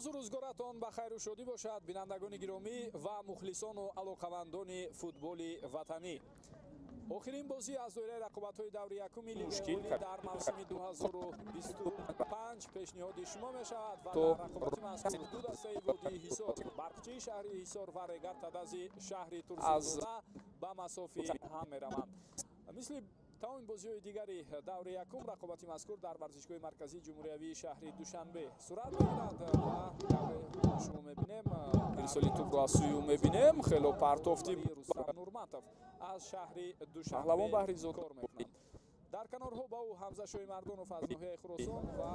Рӯзу рӯзгоратон ба хайру шодӣ бошад, бинандагони гиромӣ ва мухлисону алоқамандони футболи ватанӣ. Охирин бозӣ аз доираи рақобатҳои даври якуми лигаи олӣ дар мавсими 2025 пешниҳоди шумо мешавад ва дар рақобати мазкур ду дастаи водии Ҳисор, Барқчии шаҳри Ҳисор ва Регар Тадази шаҳри Турсунзода ба масофи ҳам мераванд. Мисли тамоми бозиҳои дигари даври якум, рақобати мазкур дар варзишгоҳи марказии ҷумҳуриявии шаҳри Душанбе сурат мегирад ва шумо мебинем ирсоли тӯбро аз сӯи ӯ мебинем. Хело партофти Рустам Нурматов аз шаҳри Душанбе Паҳлавон Баҳризод кор мекунад. Дар канорҳо ба ӯ Ҳамза Шоимардонов аз ноҳияи Хуросон ва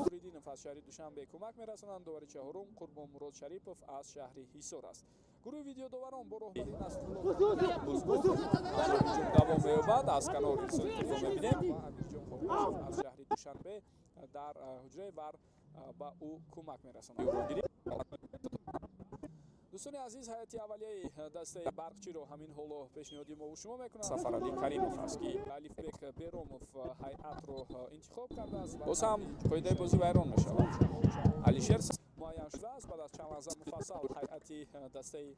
Нуриддинов аз шаҳри Душанбе кӯмак мерасонанд. Довари чаҳорум Қурбонмурод Шарипов аз шаҳри Ҳисор аст. Гурӯҳи видеодоварон бо роҳбари Насрулло давом меёбад. Аз канор ирсоли тӯбро мебинем ва Амирҷон Қорбошев аз шаҳри Душанбе дар ҳуҷраи ВАР ба ӯ кӯмак мерасонанд. Дӯстони азиз, ҳайати аввалияи дастаи Барқчиро ҳамин ҳоло пешниҳоди мову шумо мекунад. Сафаралӣ Каримов аст, ки Алифбек Беромов ҳайатро интихоб кардааст. Боз ҳам қоидаи бозӣ вайрон мешавад. Алишер муайян шудааст. Баъд аз чанд лаҳза муфассал ҳайати дастаи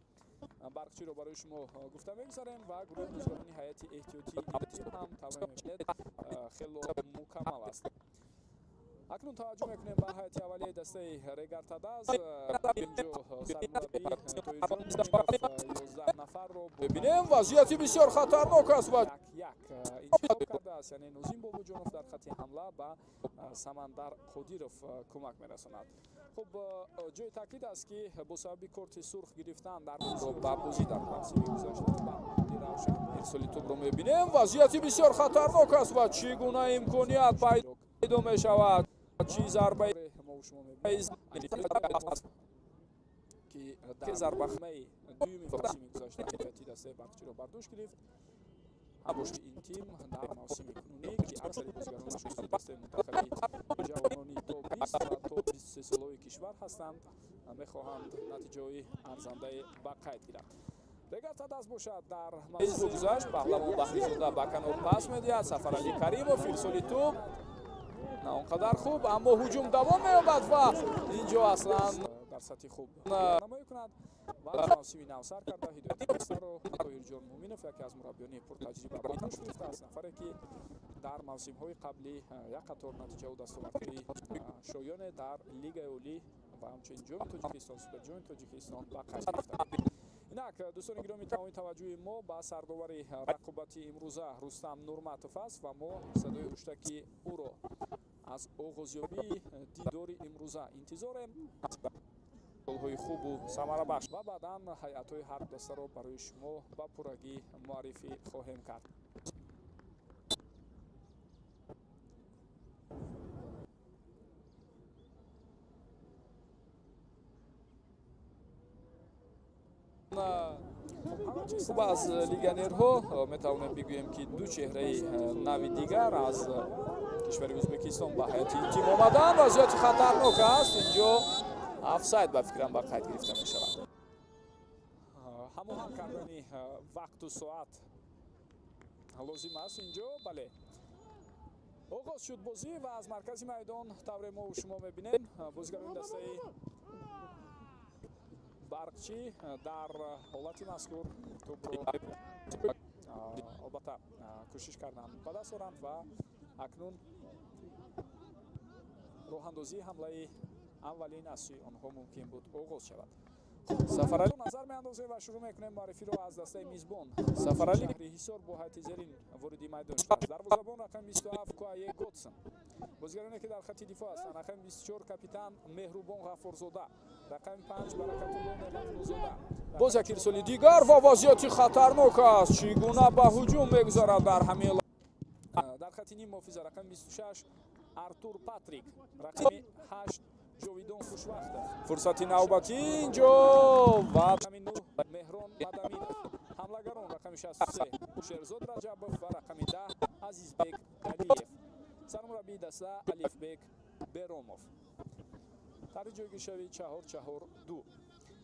Барқчиро барои шумо гуфта мегузарем ва гурӯҳи бозигарони ҳайати эҳтиётии тим ҳам тавре мебинед хело мукаммал аст. Акнун таваҷҷӯҳ мекунем ба ҳайати аввалияи дастаи Регар Тадаз. Инҷо сармураббӣ Тоирҷон 11 нафарро мебинем. Вазъияти бисёр хатарнок аст ва як интихоб кардааст, яъне Нозим Бобоҷонов дар хатти ҳамла ба Самандар Қодиров кӯмак мерасонад. Хуб, ҷои таъкид аст, ки бо сабаби корти сурх гирифтан дар ба бозӣ дар мавсими гузашта ба Равшан ирсоли тӯбро мебинем. Вазъияти бисёр хатарнок аст ва чӣ гуна имконият пайдо мешавад, чӣ зарбаи ки дар зарбаи дуюми мавсими гузашта ҳайати дастаи Барқчиро бар дӯш гирифт. Ҳамбоши ин тим дар мавсими кунунӣ, ки аксари бозигаронаш узви дастаи мунтахаби ҷавонони то 20 ва то 23 солаҳои кишвар ҳастанд, мехоҳанд натиҷаҳои арзандае ба қайд гиранд. Регар Тадаз бошад дар гузашт. Паҳлавон Баҳризода ба канор пас медиҳад. Сафаралӣ Каримов, ирсоли тӯб на он қадар хуб, аммо ҳуҷум давом меёбад ва инҷо аслан дар сатҳи хуб намоӣ кунад ва мавсими нав сар карда ҳидояти дастаро Тоҳирҷон Муъминов, яке аз мураббиёни пуртаҷриба, ба дӯш гирифтааст, нафаре ки дар мавсимҳои қаблӣ як қатор натиҷаву дастовардҳои шоёне дар Лигаи олӣ ва ҳамчунин Ҷоми Тоҷикистон, Суперҷоми Тоҷикистон ба қайд гирифта. Инак, дӯстони гиромӣ, тамоми таваҷҷӯҳи мо ба сардовари рақобати имрӯза Рустам Нурматов аст ва мо садои ҳуштаки ӯро аз оғозёбии дидори имрӯза интизорем. Голҳои хубу самарабахш ва баъдан ҳайатҳои ҳар дастаро барои шумо ба пуррагӣ муаррифӣ хоҳем кард. Хуб, аз легионерҳо метавонем бигӯем, ки ду чеҳраи нави дигар аз кишвари Ӯзбекистон ба ҳайати ин тим омаданд. Вазъияти хатарнок аст инҷо, офсайд ба фикрам ба қайд гирифта мешавад. Ҳамоҳанг кардани вақту соат лозим аст инҷо. Бале, оғоз шуд бозӣ ва аз маркази майдон, тавре мо шумо мебинем, бозигарони дастаи Барқчӣ дар ҳолати мазкур тӯбро албатта кӯшиш карданд ба даст оранд ва акнун роҳандозии ҳамлаи аввалин аз сӯи онҳо мумкин буд оғоз шавад. Сафаралӣ Назар меандозем ва шурӯъ мекунем муаррифиро аз дастаи мизбон. Сафаралӣ Шаҳри Ҳисор бо ҳайати зерин вориди майдон шудааст. Дарвозабон рақами 27 Куае Готсон. Бозигароне ки дар хатти дифоъ ҳастанд: рақами 24 капитан Меҳрубон Ғаффорзода, рақами 5 Баракатулло Неъматуллозода. Боз як ирсоли дигар ва вазъияти хатарнок аст. Чӣ гуна ба ҳуҷум мегузарад дар ҳамин Дар хатти ним муҳофиза рақами 26 Артур Патрик, рақами 8 Ҷовидон Хушвақтов. Фурсати навбатӣ инҷо ва рақами 9 Меҳрон Мадаминов. Ҳамлагарон: рақами 63 Шерзод Раҷабов ва рақами 10 Азизбек Галиев. Сармураббии даста Алифбек Беромов. Тарзи ҷойгиршавӣ 4-4-2.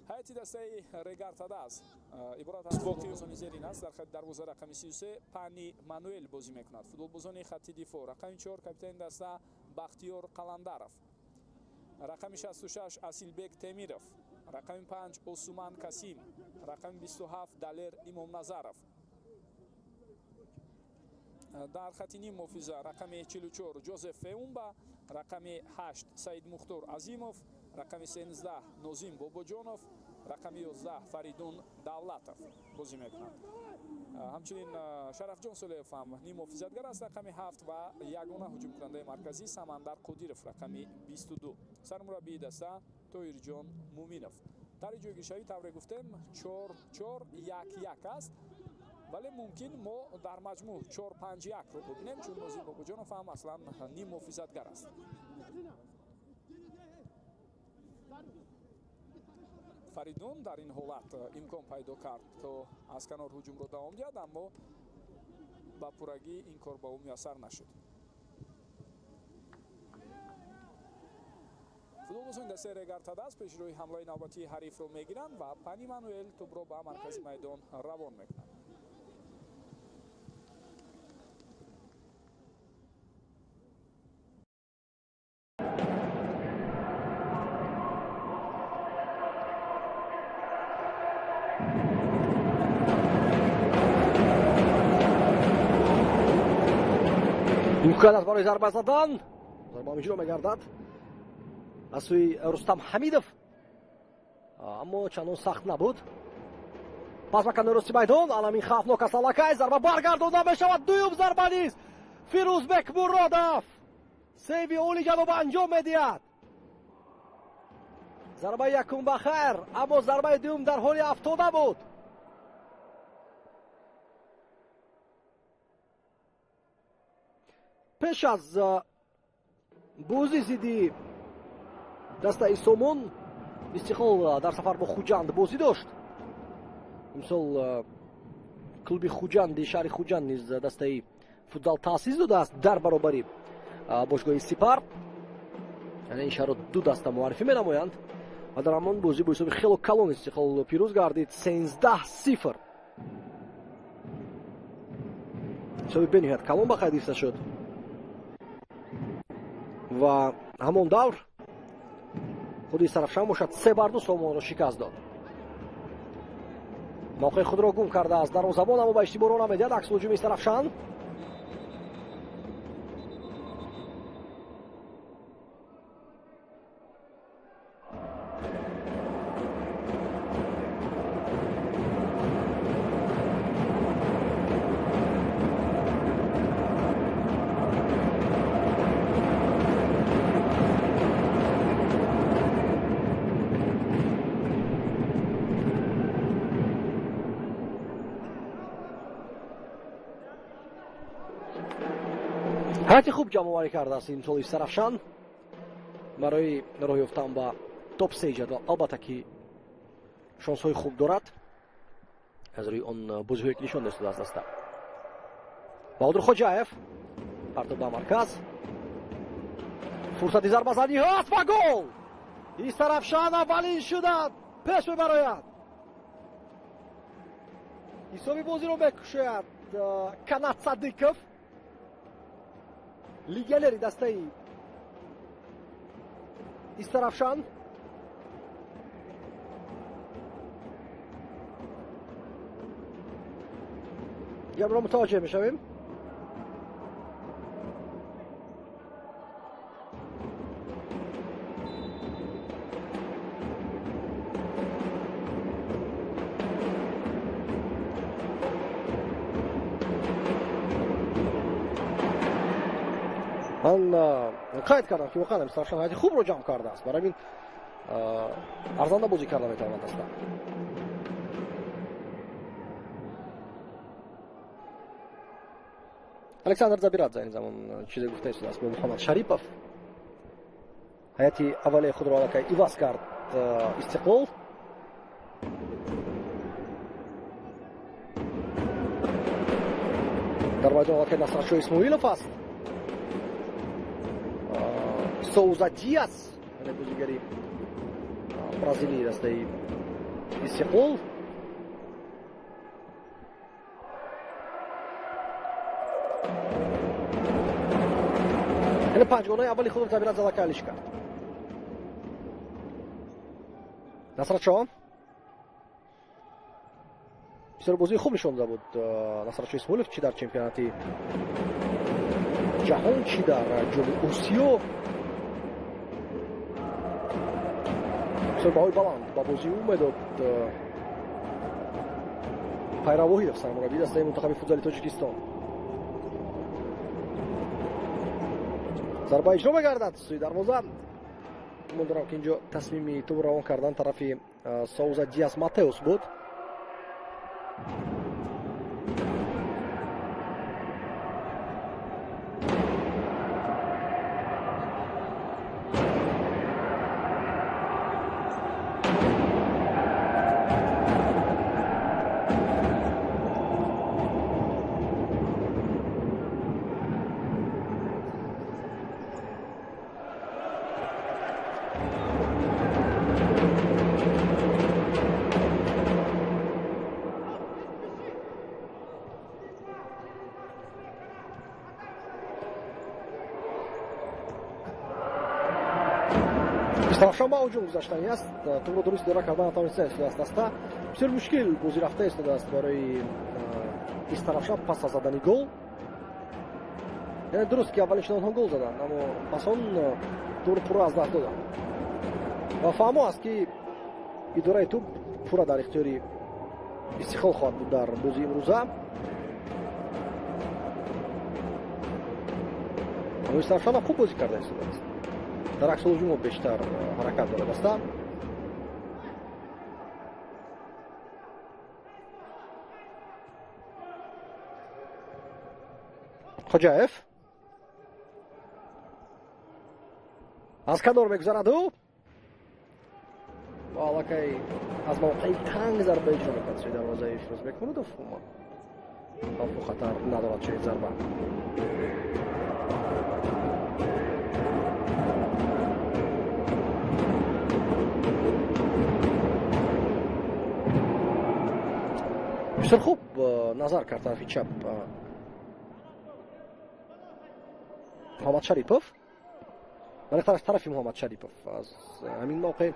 Ҳайати дастаи Регар Тадаз иборат аз боқии зерин аст. Дар хатти дарвоза рақами 33 Пани Мануэл бозӣ мекунад. Футболбозони хатти дифоъ: рақами 4 капитани даста Бахтиёр Қаландаров. Рақами 66 Асилбек Темиров, рақами 5 Осуман Касим, рақами 27 Далер Имомназаров. Дар хати ним муҳофиза рақами 44 Ҷозеф Феумба, рақами 8 Саид Мухтор Азимов, рақами 13 Нозим Бобоҷонов, рақами 11 Фаридун Давлатов бозӣ мекунанд. Ҳамчунин Шарафҷон Солеев ҳам ним муҳофизатгар аст, рақами 7 ва ягона ҳуҷумкунандаи марказӣ Самандар Қодиров, рақами 22. Сармураббии даста Тоирҷон Муминов. Тари ҷойгиршавӣ тавре гуфтем 4-4-1-1 аст, вале мумкин мо дар маҷмӯъ 4-5-1-ро бибинем, чун Нозим Бобоҷонов ҳам аслан ним муҳофизатгар аст. Фаридун дар ин ҳолат имкон пайдо кард, то аз канор ҳуҷумро давом диҳад, аммо ба пуррагӣ ин кор ба ӯ муяссар нашуд. Футболбозони дастаи Регар-ТадАЗ пешроҳи ҳамлаи навбатии ҳарифро мегиранд ва Пани Мануэл тӯбро ба маркази майдон равон мекунад. Имкон аст барои зарба задан. Зарба иҷро мегардад аз сӯи Рустам Ҳамидов, аммо чандон сахт набуд. Пас ба канори рости майдон, аламин хавфнок аст аллакай. Зарба баргардонда мешавад. Дуюм зарба низ Фирӯзбек Муродов сейви олиҷаноба анҷом медиҳад. Зарбаи якум ба хайр, аммо зарбаи дуюм дар ҳоли афтода буд. Пеш аз бозӣ зидди дастаи Сомон Истиқлол дар сафар бо Хуҷанд бозӣ дошт. Имсол клуби Хуҷанди шаҳри Хуҷанд низ дастаи футзал таъсис додааст дар баробари бошгоҳи Сипар. Яъне ин шаҳрро ду даста муаррифӣ менамоянд ва дар ҳамон бозӣ бо ҳисоби хело калон Истиқлол пирӯз гардид 13-0. Ҳисоби бениҳоят калон ба қайд гирифта шуд ва ҳамон давр худи Истарафшан бошад 3-2 Сомонро шикаст дод. Мавқеи худро гум кардааст дарвозабон, аммо ба иштибоҳ намедиҳад. Акс ҳуҷуми Истарафшан. Ҳайати хуб ҷамъоварӣ кардааст имсол Истарафшан барои роҳ ёфтан ба топ 3 ҷадвал. Албатта ки шонсҳои хуб дорад аз рӯи он бозиҳое ки нишон додааст даста. Баҳодур Хоҷаев партоб ба марказ, фурсати зарбазанӣ ҳаст ва гол! Истарафшан аввалин шуда пеш мебарояд. Ҳисоби бозиро мекушояд Канат Садиков, легионери дастаи Истарафшан. Гапро мутаваҷҷеҳ мешавем. Ман қайд кардам ки воқеан Истарафшан ҳайати хубро ҷамъ кардааст, барои ин арзанда бозӣ карда метавонад даста. Александр Забирадзе ин замон чизе гуфта истодааст бо Муҳаммад Шарипов. Ҳайати аввалияи худро аллакай иваз кард Истиқлол. Дар майдон аллакай Насратшо Исмоилов аст. Соуза Диас, яъне бозигари бразилии дастаи Истиқлол. Яъне панҷгонаи аввали худро Забирадзе аллакай алиш кард. Насратшо бисёр бозии хуб нишон дода буд Насратшо Исмоилов, чӣ дар чемпионати ҷаҳон, чӣ дар ҷоми Осиё. Бисёр баҳои баланд ба бозии ӯ медод Пайравоҳиев, сармураббии дастаи мунтахаби футзали Тоҷикистон. Зарба иҷро мегардад сӯи дарвоза. Гумон дорам, ки инҷо тасмими тӯб равон кардан тарафи Соуза Диас Матеус буд. Истаравшан ба ҳуҷум гузаштани аст. Тӯбро дуруст идора кардан натавониста истодааст даста. Бисёр мушкил бозӣ рафта истодааст барои Истаравшан пас аз задани гол. Яъне дуруст, ки аввалин шуда онҳо гол заданд, аммо пас он тӯбро пурра аз даст доданд. Ва фаҳмо аст, ки идораи тӯб пурра дар ихтиёри Истиқлол хоҳад буд дар бозии имрӯза. Аммо Истаравшан хуб бозӣ карда истодааст. Дар аксул ҳуҷумҳо бештар ҳаракат дорад даста. Хоҷаев аз канор мегузарад ӯ ва аллакай аз мавқеи танг зарба иҷро мекунад сӯи дарвозаи Фирӯзбек Муродов. Хавфу хатар надорад чунин зарба. Бисёр хуб назар кард тарафи чап Муҳаммад Шарипов. Тараф тарафи Муҳаммад Шарипов аз ҳамин мавқеъ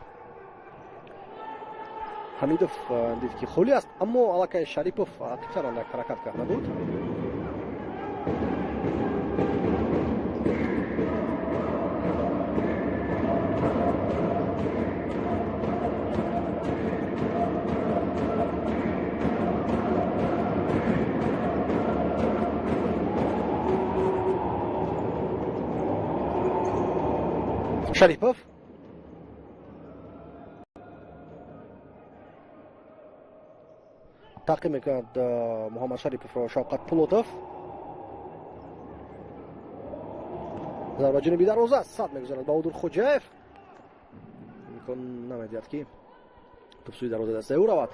Ҳамидов дид, ки холӣ аст, аммо аллакай Шарипов ақибтар андак ҳаракат карда буд. Шарипов таъқиб мекунад Муҳаммад Шариповро Шавқат Пулотов. Зарба ҷониби дарвоза сад мегузарад Баҳодур Хоҷаев. Имкон намедиҳад, ки тӯб сӯи дарвозаи дастаи ӯ равад.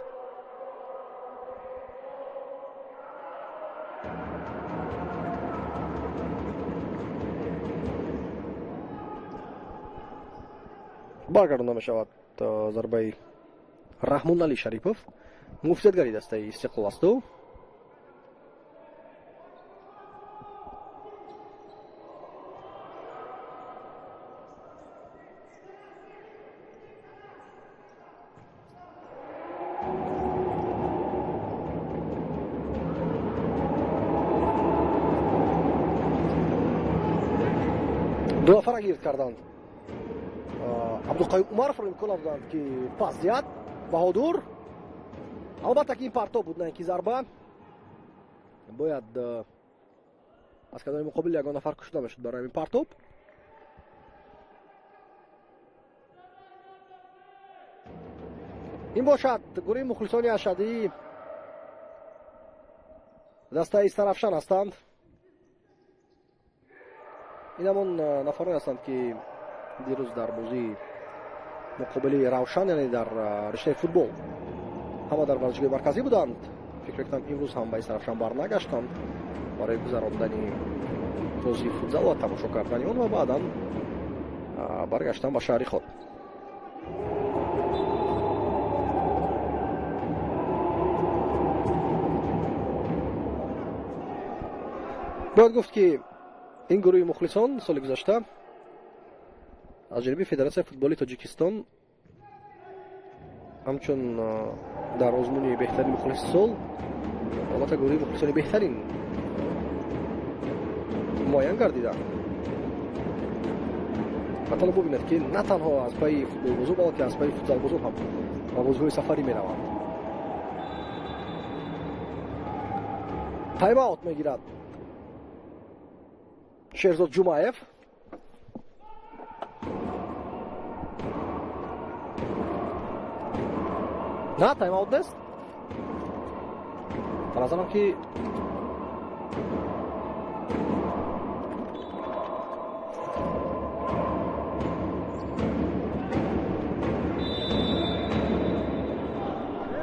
Баргардонда мешавад зарбаи Раҳмоналӣ Шарипов, муфтиятгари дастаи Истиқлол аст ӯ. Ду нафара гирд карданд. Абдуқаюм Умаровро имкон надоданд, ки пас диҳад. Баҳодур, албатта, ки ин партоб буд, на ин ки зарба. Бояд аз канори муқобил ягон нафар кушода мешуд барои ҳамин партоб. Ин бошад гурӯҳи мухлисони ашадии дастаи Истаравшан ҳастанд. Ин ҳамон нафароне ҳастанд, ки дирӯз дар бозии муқобили Равшан, яъне дар риштаи футбол, ҳама дар варзишгоҳи марказӣ буданд. Фикр мекунам, имрӯз ҳам ба Истаравшан барнагаштанд барои гузарондани бозии футзал ва тамошо кардани он ва баъдан баргаштан ба шаҳри худ. Бояд гуфт, ки ин гурӯҳи мухлисон соли гузашта аз ҷониби Федератсияи футболи Тоҷикистон Ҳамчун дар озмуни беҳтарин мухлиси сол, албатта, гурӯҳи мухлисони беҳтарин муайян гардиданд. Ва талаб бубинад, ки на танҳо аз пайи футболбозон, балки аз пайи футзалбозон ҳам ба бозиҳои сафарӣ мераванд. Тайм-аут мегирад Шерзод Ҷумаев. На, тайм-аут нест. Ба назарам, ки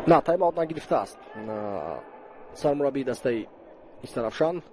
на, тайм-аут нагирифтааст сармураббии дастаи Истаравшан.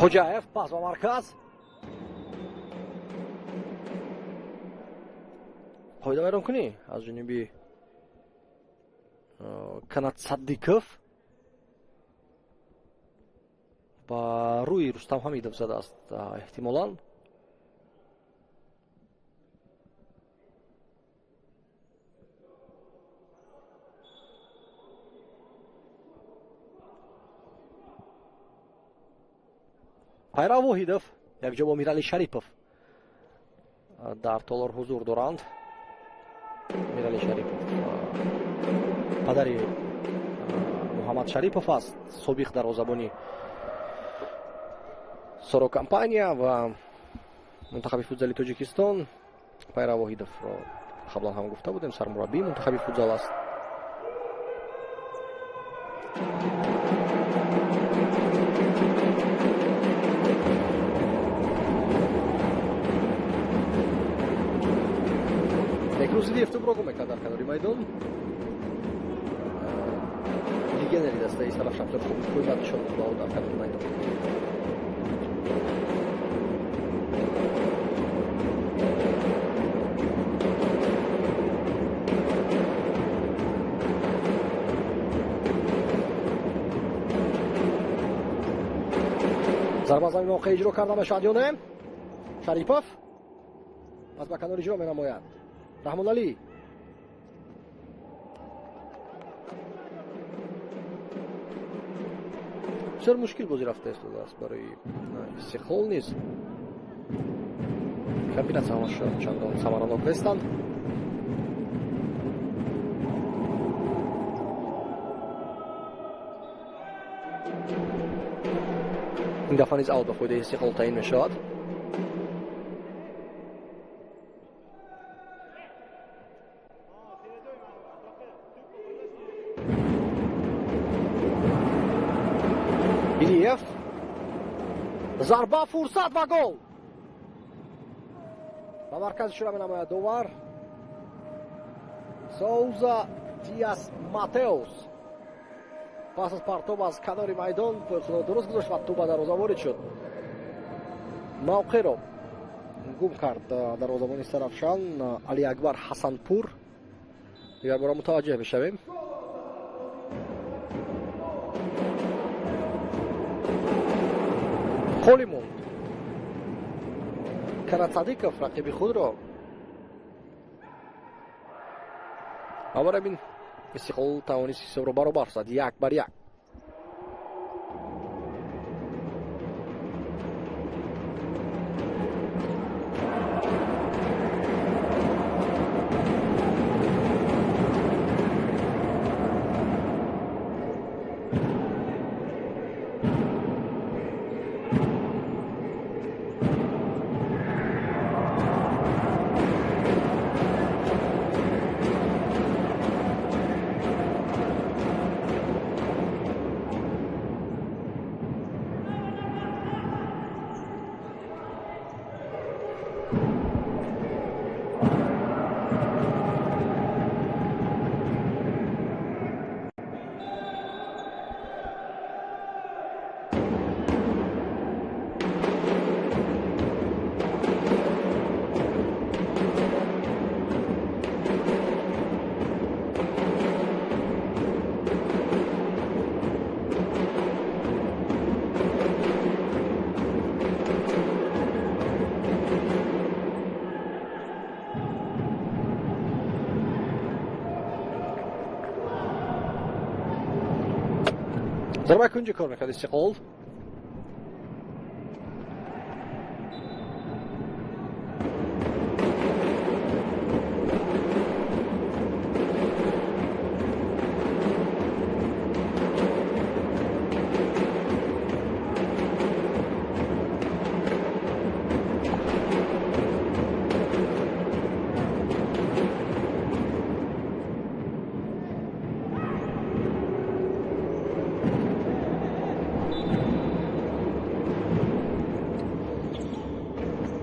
Хоҷаев, пас ба марказ. Қоида вайронкунӣ аз ҷониби Канат Саддиков ба рӯи Рустам Ҳамидов задааст эҳтимолан. Пайрав Воҳидов якҷо бо Мирали Шарипов дар толор ҳузур доранд. Мирали Шарипов падари Муҳаммад Шарипов аст, собиқ дарвозабони Соро Компания ва мунтахаби футзали Тоҷикистон. Пайрав Воҳидовро қаблан ҳам гуфта будем, сармураббии мунтахаби футзал аст. Бекрӯзидиев тӯбро гум мекард дар канори майдон. Легионери дастаи Истаравшан хуб қӯймат нишон дод дар канори майдон. Зарба аз замин мавқеъ иҷро карда мешавад ё не? Шарипов пас ба канор иҷро менамояд. Раҳмоналӣ, бисёр мушкил бозӣ рафта истодааст барои Истиқлол низ. Комбинатсияҳош чандон самаранок нестанд. Ин дафъа низ аут ба фоидаи Истиқлол таъин мешавад. Илиев, зарба, фурсат ва гол! Ба марказ ишора менамояд довар. Соуза Диас Матеус пас аз партоб аз канори майдон пои худро дуруст гузошт ва тӯб ба дарвоза ворид шуд. Мавқеъро гум кард дарвозабони Истаравшан Алиакбар Ҳасанпур. Дигар бора мутаваҷҷеҳ мешавем. Холӣ монд Канат Садиков рақиби худро. Ва барои ин Истиқлол тавонист ҳисобро баробар созад, 1-1. Зарбаи кунҷи кор мекард Истиқлол.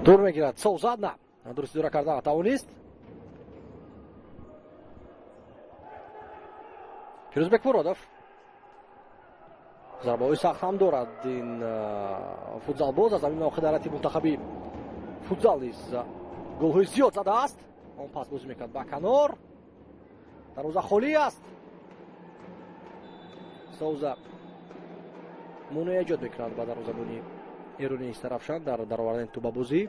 Дур мегирад Совзад, на дуруст идора карда тавонист. Фирӯзбек Муродов зарбаҳои сахт ҳам дорад ин футзалбоз. Аз ҳамин мавқеъ дар ҳайати мунтахаби футзал низ голҳои зиёд задааст. Он пас бозӣ мекард ба канор, дарвоза холӣ аст. Совза монеа эҷод мекунад ба дарвозабони эронии Истаравшан дар даровардани тӯбабозӣ.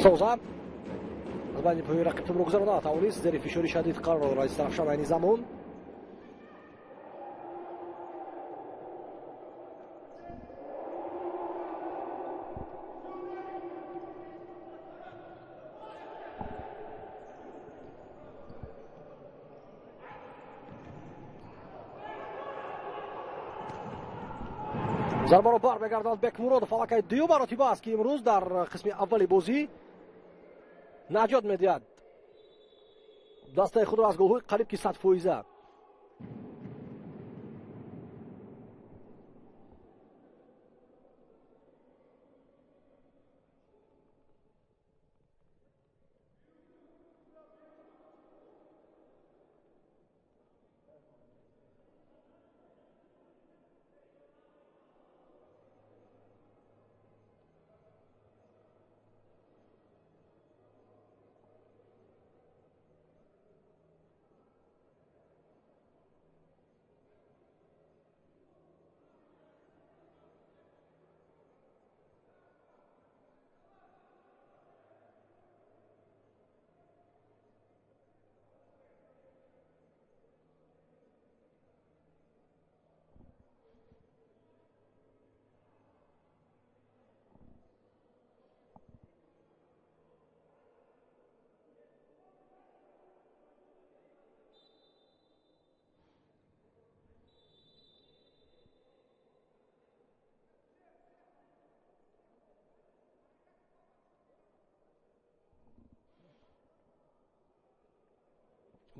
Совза аз байни пои рақиб тӯбро гузаронда тавонист. Зери фишори шадид қарор дорад Истаравшан айни замон. Зарбаро бармегардад Бекмуродов. Аллакай дуюм маротиба аст, ки имрӯз дар қисми аввали бозӣ наҷот медиҳад дастаи худро аз голҳои қариб ки 100%.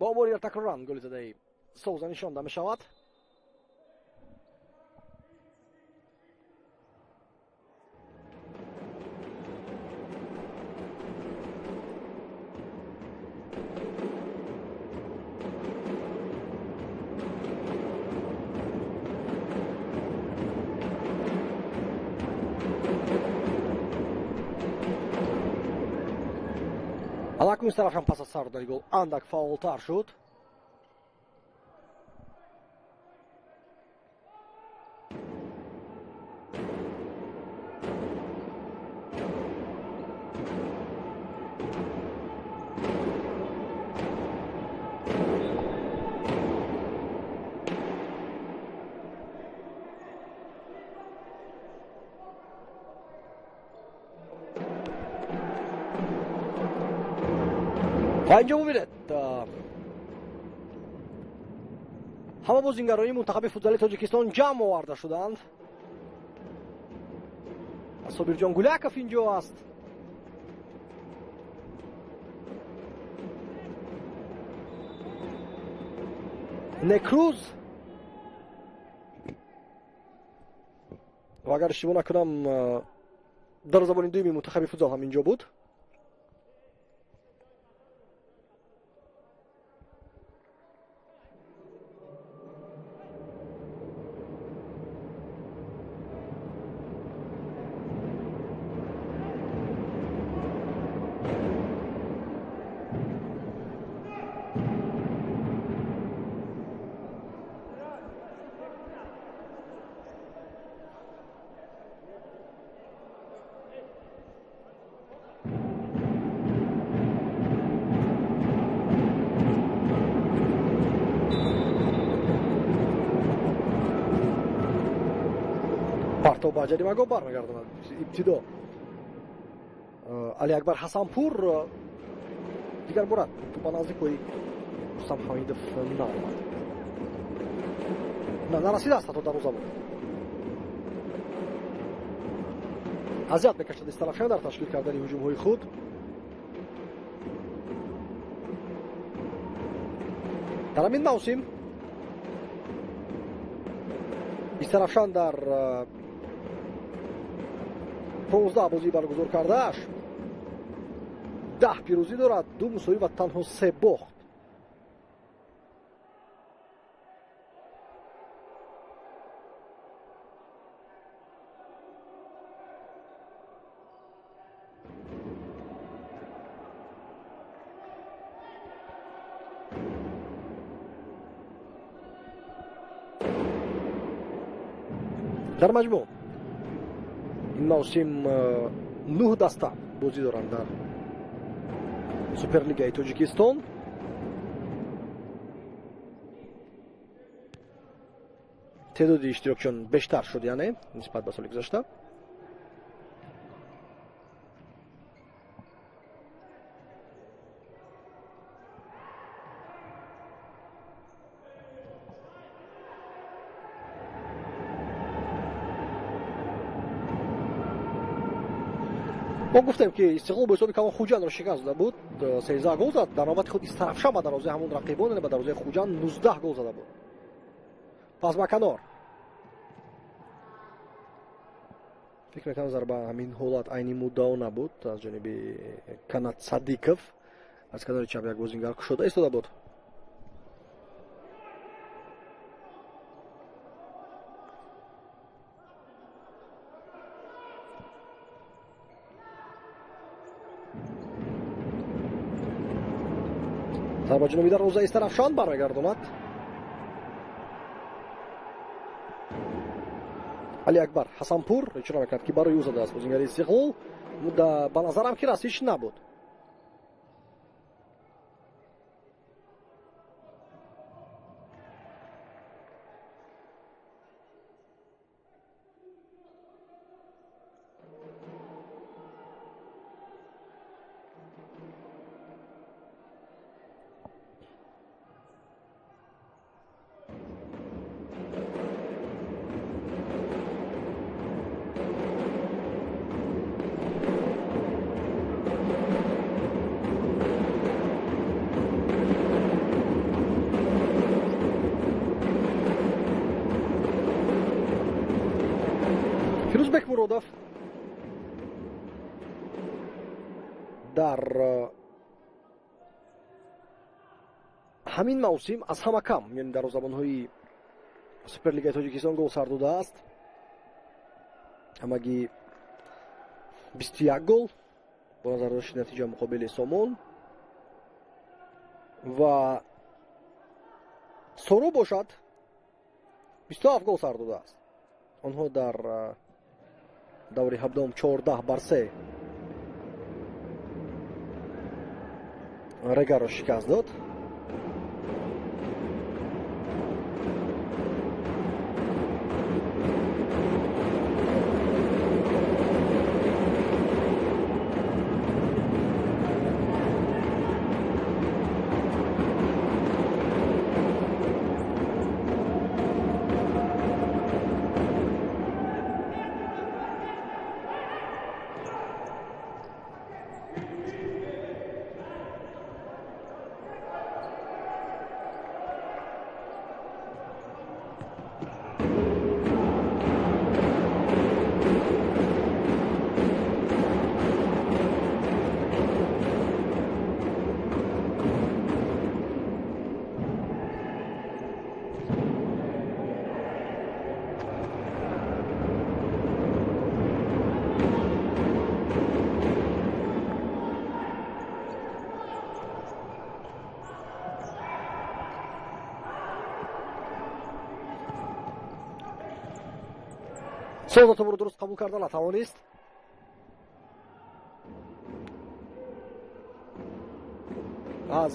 Бо бори такроран голи задаи Совза нишонда мешавад. Алакун Истаравшан пас аз сар додани гол андак фаъолтар шуд. Ва инҷо бубинед, ҳама бозингарони мунтахаби футзали Тоҷикистон ҷамъ оварда шуданд. Собирҷон Гуляков инҷо аст. Некруз Ва агар иштибоҳ накунам, дарвозабони дуюми мунтахаби футзал ҳам инҷо буд. Партов ба ҷаримагоҳ бармегардонад. Ибтидо Алиакбар Ҳасанпур дигар бора ба наздикои Рустам Ҳамидов наомад. Нарасидааст ҳатто дарвозабон. Азият мекашад Истарафшан дар ташкил кардани ҳуҷумҳои худ. Дар ҳамин мавсим Истарафшан дар 15 бозӣ баргузор кардааш 10 пирӯзӣ дорад, 2 мусовӣ ва танҳо 3 бохт. Дар маҷмӯъ ин мавсим 9 даста бозӣ доранд дар Суперлигаи Тоҷикистон. Теъдоди иштирокчиён бештар шуд, яъне нисбат ба соли гузашта. Мо гуфтем, ки Истиқлол бо ҳисоби калон Хуҷандро шикаст дода буд, 13 гол зад. Дар навбати худ Истарафшан ба дарвозаи ҳамон рақибон, яъне ба дарвозаи Хуҷанд 19 гол зада буд. Пас ба канор. Фикр мекунам зарба ҳамин ҳолат айни муддао набуд аз ҷониби Канат Садиков. Аз канори чап як бозингар кушода истода буд. Зарба ҷаноби дарвозаи Истарафшан бармегардонад. Алиакбар Ҳасанпур ичро мекард, ки барои ӯ задааст бозингари Истиқлол. Ба назарам ки расиш набуд. Фирӯзбек Муродов дар ҳамин мавсим аз ҳама кам миёни дарвозабонҳои Суперлигаи Тоҷикистон гол сар додааст. Ҳамагӣ 21 гол бо назардошти натиҷа муқобили Сомон ва Соро бошад 27 гол сар додааст. Онҳо дар даври 17 14-3 Регарро шикаст дод. Соуза тӯбро дуруст қабул карда натавонист. Аз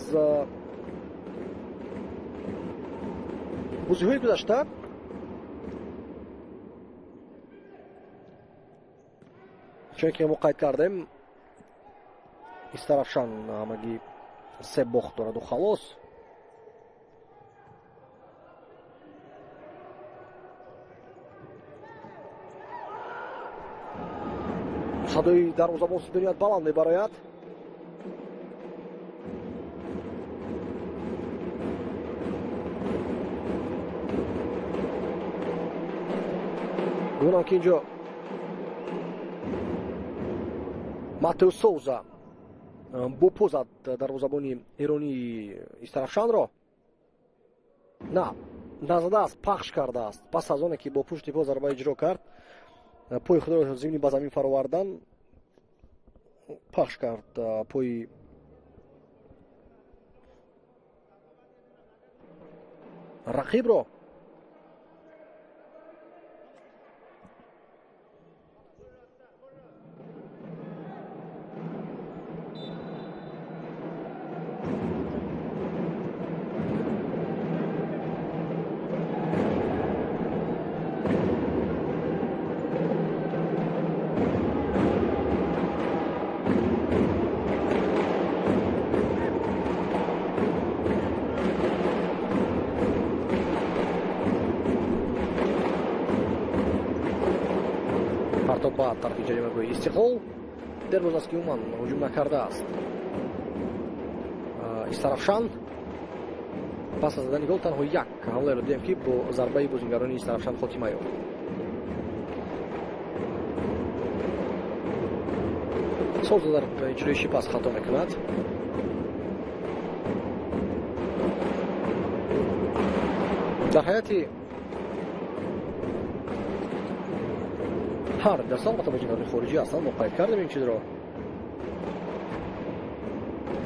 бозиҳои гузашта чунки мо қайд кардем, Истарафшан ҳамагӣ се бохт дораду халос. Садои дарвозабон бениҳоят баланд мебарояд. Гумонам ки инҷо Матеус Соуза бо по зад дарвозабони эронии Истарафшанро. На, назадааст, пахш кардааст. Пас аз оне ки бо пушти по зарба иҷро кард, пои худро зимни ба замин фаровардан пахш кард пои рақибро. Ба тарафи ҷаримагоҳи Истиқлол дербоз аст ки умуман ҳуҷум накардааст. Истарафшан пас аз задани гол танҳо як ҳамлаеро дидем ки бо зарбаи бозингарони Истарафшан хотима ёфт. Соуза дар иҷроиши пас хато мекунад. Дар ҳайати ҳар даста албатта бозингарони хориҷӣ ҳастанд, мо қайд кардем ин чизро.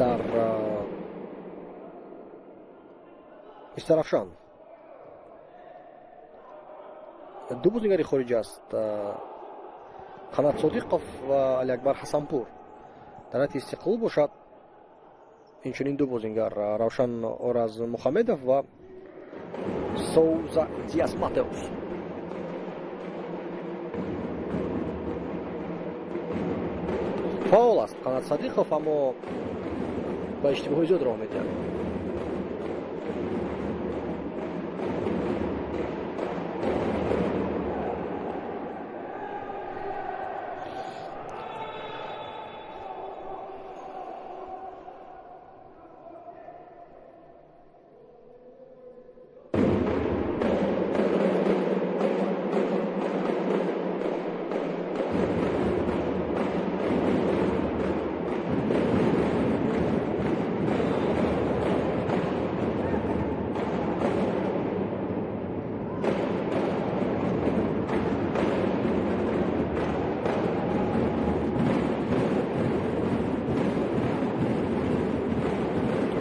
Дар Истарафшан ду бозингари хориҷӣ аст, Қанат Содиқов ва Алиакбар Ҳасанпур. Дар ҳайати Истиқлол бошад инчунин ду бозингар, Равшан Ораз Мухаммедов ва Соуза Диас Матеус. Фаол аст Қанат Садиқов, аммо ба иштибоҳҳои зиёд роҳ медиҳад.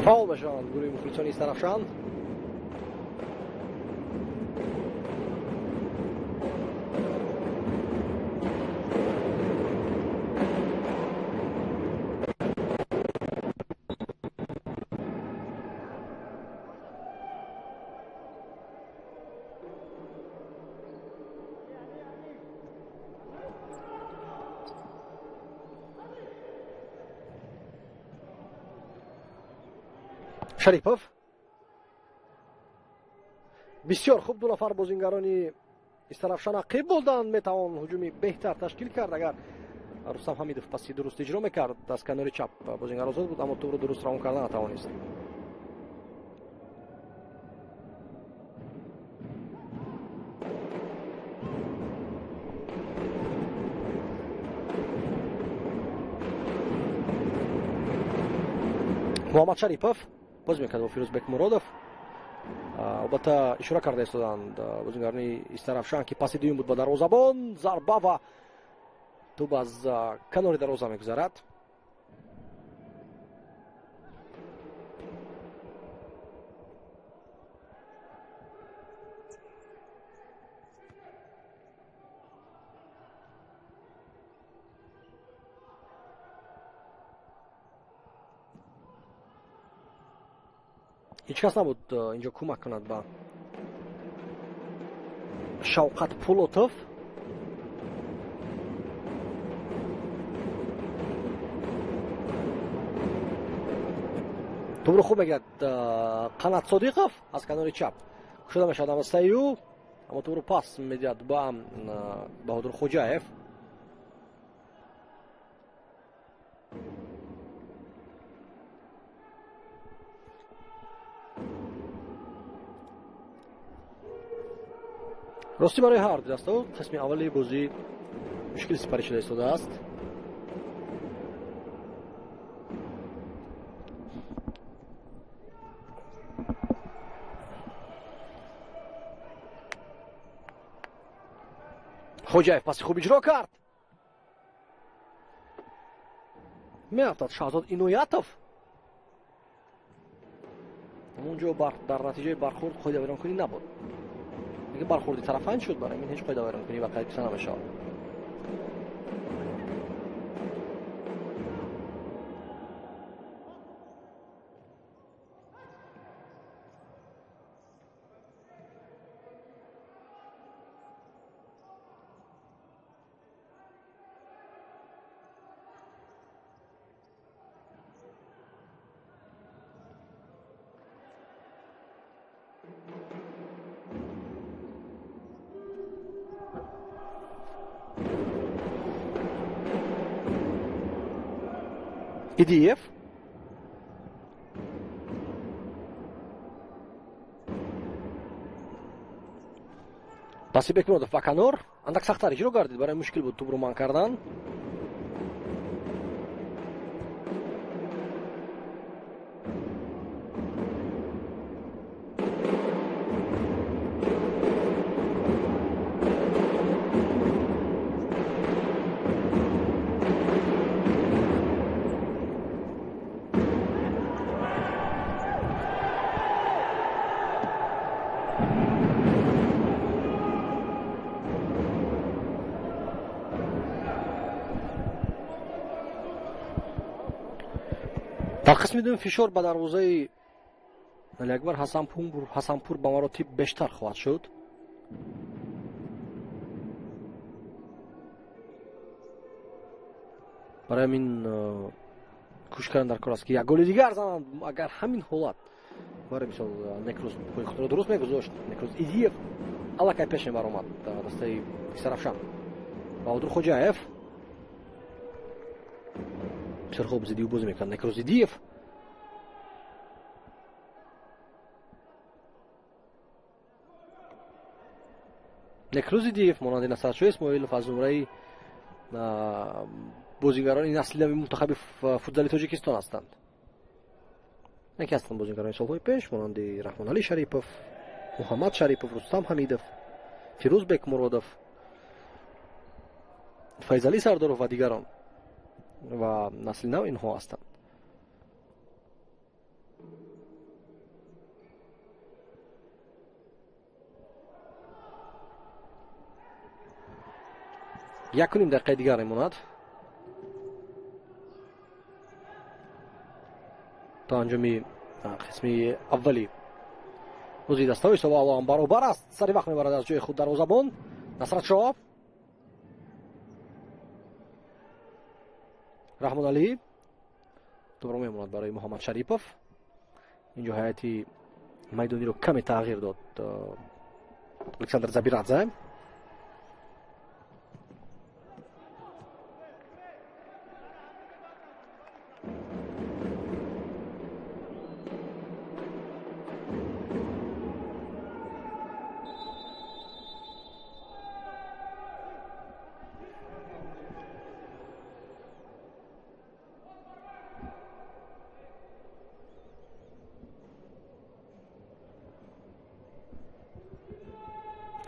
Фаул мешаванд гурӯҳи мухлисони Истарафшан. Шарипов бисёр хуб ду нафар бозингарони Истарафшан ақиб буданд. Метавон ҳуҷуми беҳтар ташкил кард агар Рустам Ҳамидов паси дуруст иҷро мекард. Аз канори чап бозингар озод буд, аммо тӯбро дуруст равон карда натавонист. Муҳаммад Шарипов боз мекард бо Фирӯзбек Муродов. Албатта ишора карда истоданд бозингарони Истарафшан ки паси дуюм буд ба дарвозабон. Зарба ва тӯб аз канори дарвоза мегузарад. Ҳеҷ кас набуд инҷо кӯмак кунад ба Шавқат Пулотов. Тӯбро хуб мегирад Қанат Содиқов аз канори чап. Кушода мешавад ҳамвастаи ӯ, аммо тӯбро пас медиҳад ба Баҳодур Хоҷаев. Ростӣ барои ҳар ду дастао қисми аввали бозӣ мушкил сипарӣ шуда истодааст. Хоҷаев паси хуб иҷро кард. Меафтад Шаҳзод Иноятов. Ҳамонҷо дар натиҷаи бархӯрд қоидавайронкунӣ набуд. Лекин бархӯрди тарафайн шуд, барои ин ҳеҷ қоидавайронкунӣ ба қайд гирифта намешавад. Идиев. Паси Бекмуродов ба канор. Андак сахттар иҷро гардид, барои мушкил буд тӯбро манъ кардан. Дар қисми дуюм фишор ба дарвозаи Алиакбар Ҳасанпур ба маротиб бештар хоҳад шуд. Барои ҳамин кӯшиш кардан дар кор аст, ки як голи дигар зананд. Агар ҳамин ҳолат барои мисол Некрӯз пои худро дуруст мегузошт, Некрӯз Идиев аллакай пеш мебаромад дар дастаи Истаравшан. Баҳодур Хоҷаев бисёр хуб зидди ӯ бозӣ мекунад Некрӯз Идиев. Некрӯз Идиев монанди Насратшоҳ Исмоилов аз зумраи бозигарони насли нави мунтахаби футзали Тоҷикистон ҳастанд. Яке ҳастанд бозигарони солҳои пеш монанди Раҳмоналӣ Шарипов, Муҳаммад Шарипов, Рустам Ҳамидов, Фирӯз Бекмуродов, Файзалӣ Сардоров ва дигарон. Ва насли нав инҳо ҳастанд. Якуним дақиқаи дигар мемонад то анҷоми қисми аввали бозии дастаҳои ҳисобҳо баробар аст. Сари вақт мебарад аз ҷои худ дарвозабон Насратшоҳ. Раҳмоналӣ тӯбро мемонад барои Муҳаммад Шарипов. Инҷо ҳайати майдониро каме тағйир дод Александр Забирадзе.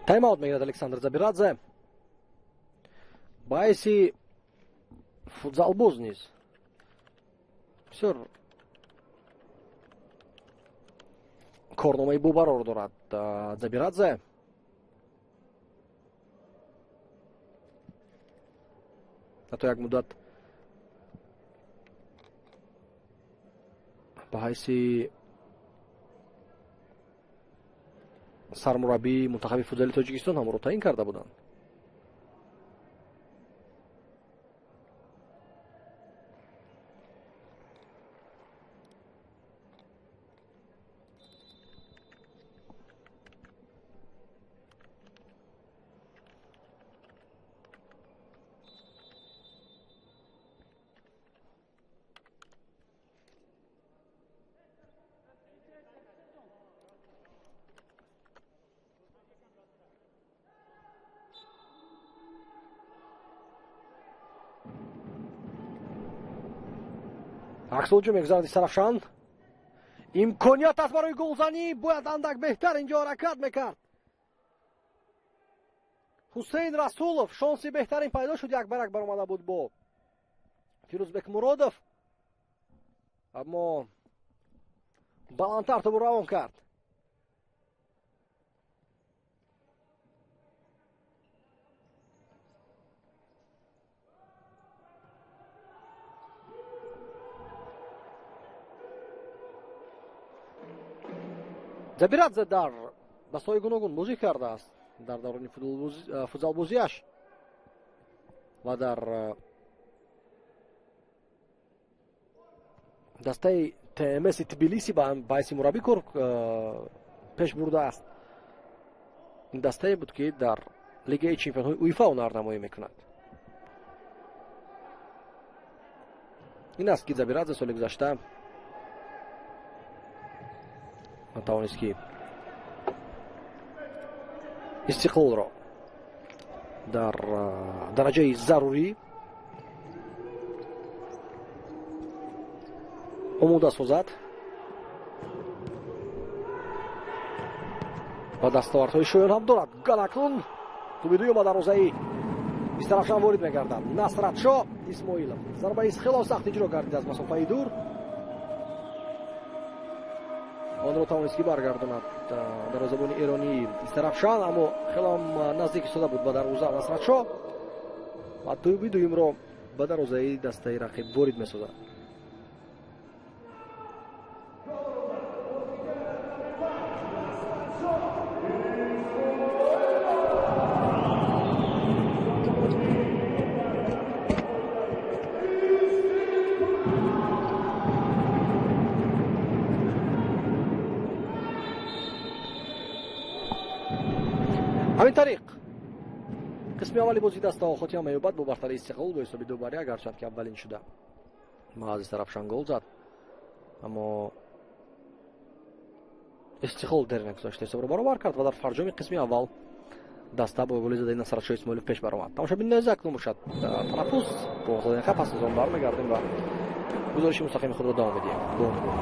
Тайм-аут мегирад Александр Забирадзе. Ба ҳайси футзалбоз низ бисёр корномаи бобарор дорад Забирадзе. Ҳатто як муддат ба ҳайси Сармураббии мунтахаби футзали Тоҷикистон ҳам ӯро таъин карда буданд. Аксулҷо мегузарад Истаравшан. Имконият аст барои голзанӣ, бояд андак беҳтар инҷо ҳаракат мекард. Ҳусейн Расулов шонси беҳтарин пайдо шуд, як бар як баромада буд бо Фирӯзбек Муродов, аммо баландтар тобу равон кард. Забирадзе дар дастҳои гуногун бозӣ кардааст дар даврони футзалбозиаш ва дар дастаи ТМС Тбилиси ба ҳайси мураббӣ кор пеш бурдааст. Ин дастае буд, ки дар Лигаи чемпионҳои УЕФА ҳунарнамоӣ мекунад. Ин аст, ки Забирадзе соли гузашта тавонист, ки Истиқлолро дар дараҷаи зарурӣ омода созад ва дастовардҳои шоён ҳам дорад. Акнун туби дуюм ба дарвозаи Истаравшан ворид мегардад. Насратшо Исмоилов зарбаи хело сахт иҷро гардид аз масофаи дур. Онро тавонист, ки баргардонад дарвозабони эронии Истаравшан, аммо хело наздик истода буд ба дарвоза Насратшо ва туби дуюмро ба дарвозаи дастаи рақиб ворид месозад. Ҳамин тариқ қисми аввали бозии дастаҳо хотима меёбад бо бартарии Истиқлол бо ҳисоби 2-1, гарчанд ки аввалин шуда Мааз Истаравшан гол зад, аммо Истиқлол дер нагузошта ҳисобро баробар кард ва дар фарҷоми қисми аввал даста бо голи задаи Насратшо Исмоилов пеш баромад. Тамошобинони азиз, акнун бошад танаффус 15 дақиқа, пас аз он бармегардем ва гузориши мустақими худро давом медиҳем. Бо мо.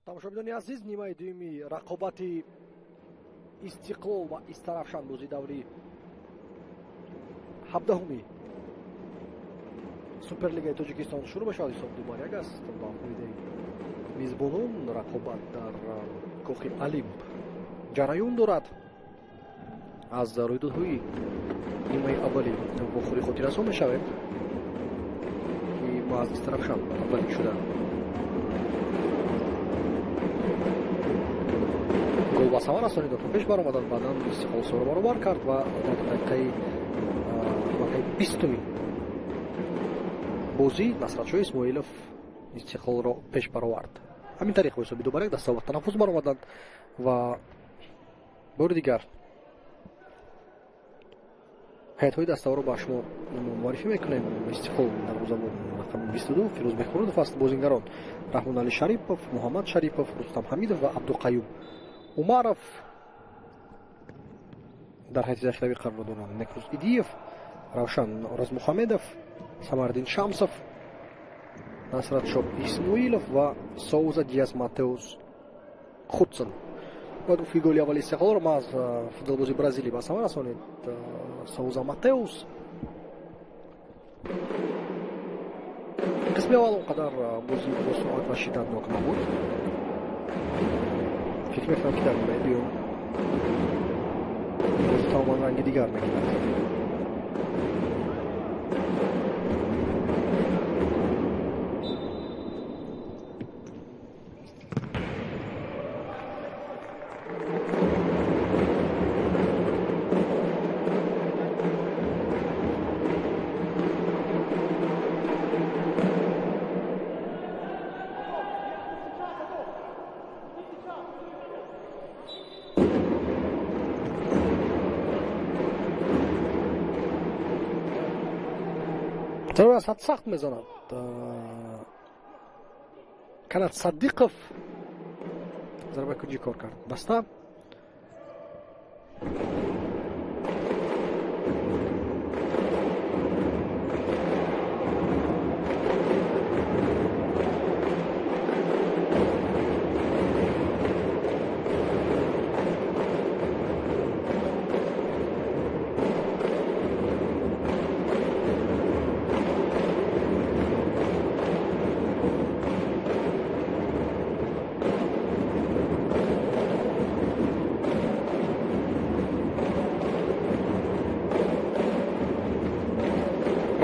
Тамошобинони азиз, нимаи дуюми рақобати Истиқлол ва Истарафшан, бозии даври 17-уми Суперлигаи Тоҷикистон шурӯъ мешавад. Ҳисоб 2-1 аст ба фоидаи мизбонон. Рақобат дар кохи Олимп ҷараён дорад. Аз рӯйдодҳои нимаи аввали вохӯрӣ хотиррасон мешавем, ки маҳз Истарафшан аввалин шуда гол ба самар расонид, то пеш баромаданд. Баъдан Истиқлол ҳисобро баробар кард ва дар дақиқаи 20-уми бозӣ Насратшоҳ Исмоилов Истиқлолро пеш баровард. Ҳамин тариқ бо ҳисоби 2-1 даста ба танаффус баромаданд ва бори дигар ҳайатҳои дастаҳоро ба шумо муаррифӣ мекунем. Истиқлол дарвозабон рақами 22 Фирӯз Бекмуродов аст. Бозингарон Раҳмонали Шарипов, Муҳаммад Шарипов, Рустам Ҳамидов ва Абдуқаюм Умаров. Дар ҳайати захиравӣ қарор доранд Некрӯз Идиев, Равшан Оразмухамедов, Самардин Шамсов, Насратшоҳ Исмоилов ва Соуза Диас Матеус Худсон. Бояд гуфт, ки голи аввали Истиқлолро маҳз футзалбози Бразилӣ ба самар расонид, Соуза Матеус. Қисми аввал он қадар бозӣ бо суръат ва шиддатнок набуд. Фикр мекунам, ки дар нимаи дуюм бозӣ тамоман ранги дигар мегирад. Зарба аз ҳад сахт мезанад Канат Садиқов. Зарбаи кунҷӣ кор кард даста.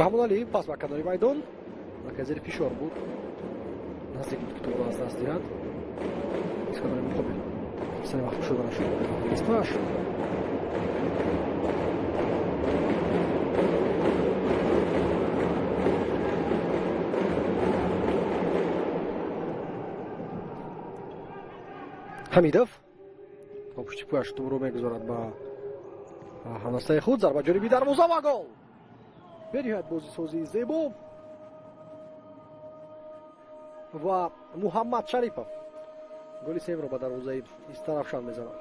Раҳмоналӣ пас ба канори майдон, зери фишор буд, наздик буд, ки тӯбро аз даст диҳад. Аз канори муқобил сари вақт кушода нашуд дастааш. Ҳамидов бо пушти пӯяш тӯбро мегузорад ба ҳамдастаи худ. Зарба ҷониби дарвоза ва гол! Бениҳоят бозисозии зебо ва Муҳаммад Шарипов голи сеюмро ба дарвозаи Истарафшан мезанад.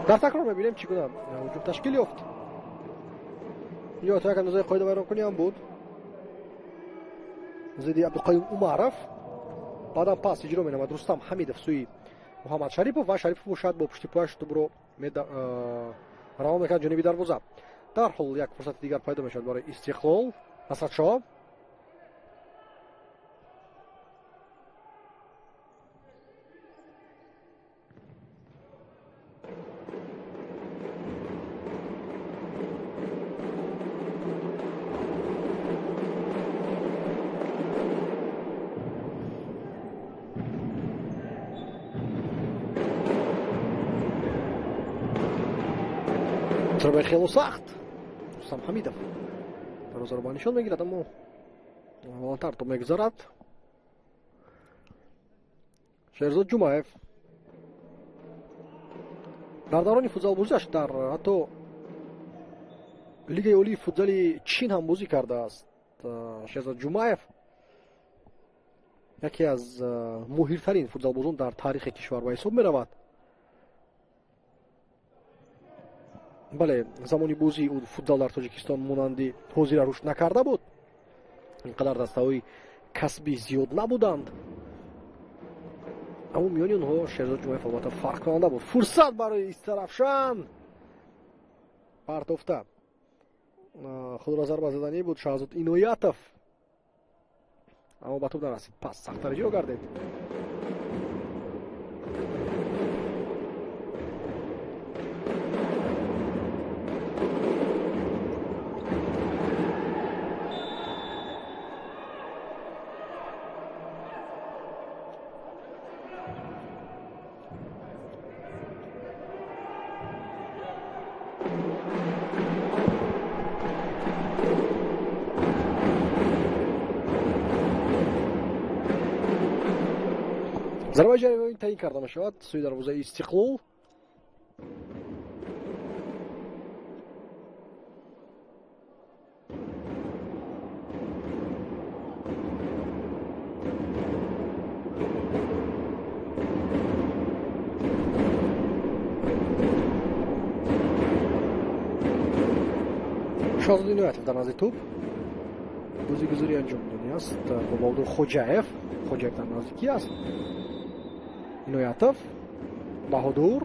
Дар такрор мебинем, чӣ гуна ҳуҷум ташкил ёфт. Ё то як андозаи қоидавайронкунӣ ҳам буд зидди Абдуқаюм Умаров. Баъдан пас иҷро менамояд Рустам Ҳамидов сӯи Муҳаммад Шарипов ва Шарипов бошад бо пушти пояш тӯбро равон мекунад ҷониби дарвоза. Дарҳол як фурсати дигар пайдо мешавад барои Истиқлол. Насратшоҳ зарбаи хело сахт. Рустам Ҳамидов дарвозаро ба нишон мегирад, аммо баландтар тоб мегузарад. Шерзод Ҷумаев дар даврони футзалбозиаш дар ҳатто Лигаи олии футзали Чин ҳам бозӣ кардааст. Шерзод Ҷумаев яке аз моҳиртарин футзалбозон дар таърихи кишвар ба ҳисоб меравад. Бале, замони бозии ӯ футзал дар Тоҷикистон монанди ҳозира рушд накарда буд, ин қадар дастаҳои касбӣ зиёд набуданд, аммо миёни онҳо Шерзод Ҷумаев албатта фарқкунанда буд. Фурсат барои Истарафшан, партофта худро зарба заданӣ буд Шаҳзод Иноятов, аммо ба тӯб нарасид. Пас сахттар иҷро гардид. Зарбаи ҷаримавӣ таъин карда мешавад сӯи дарвозаи Истиқлол. Шоҳзод Иноятов дар назди тӯб бозигузорӣ анҷом додааст бо Баҳодур Хоҷаев. Хоҷаев дар наздикӣ аст. Иноятов, Баҳодур,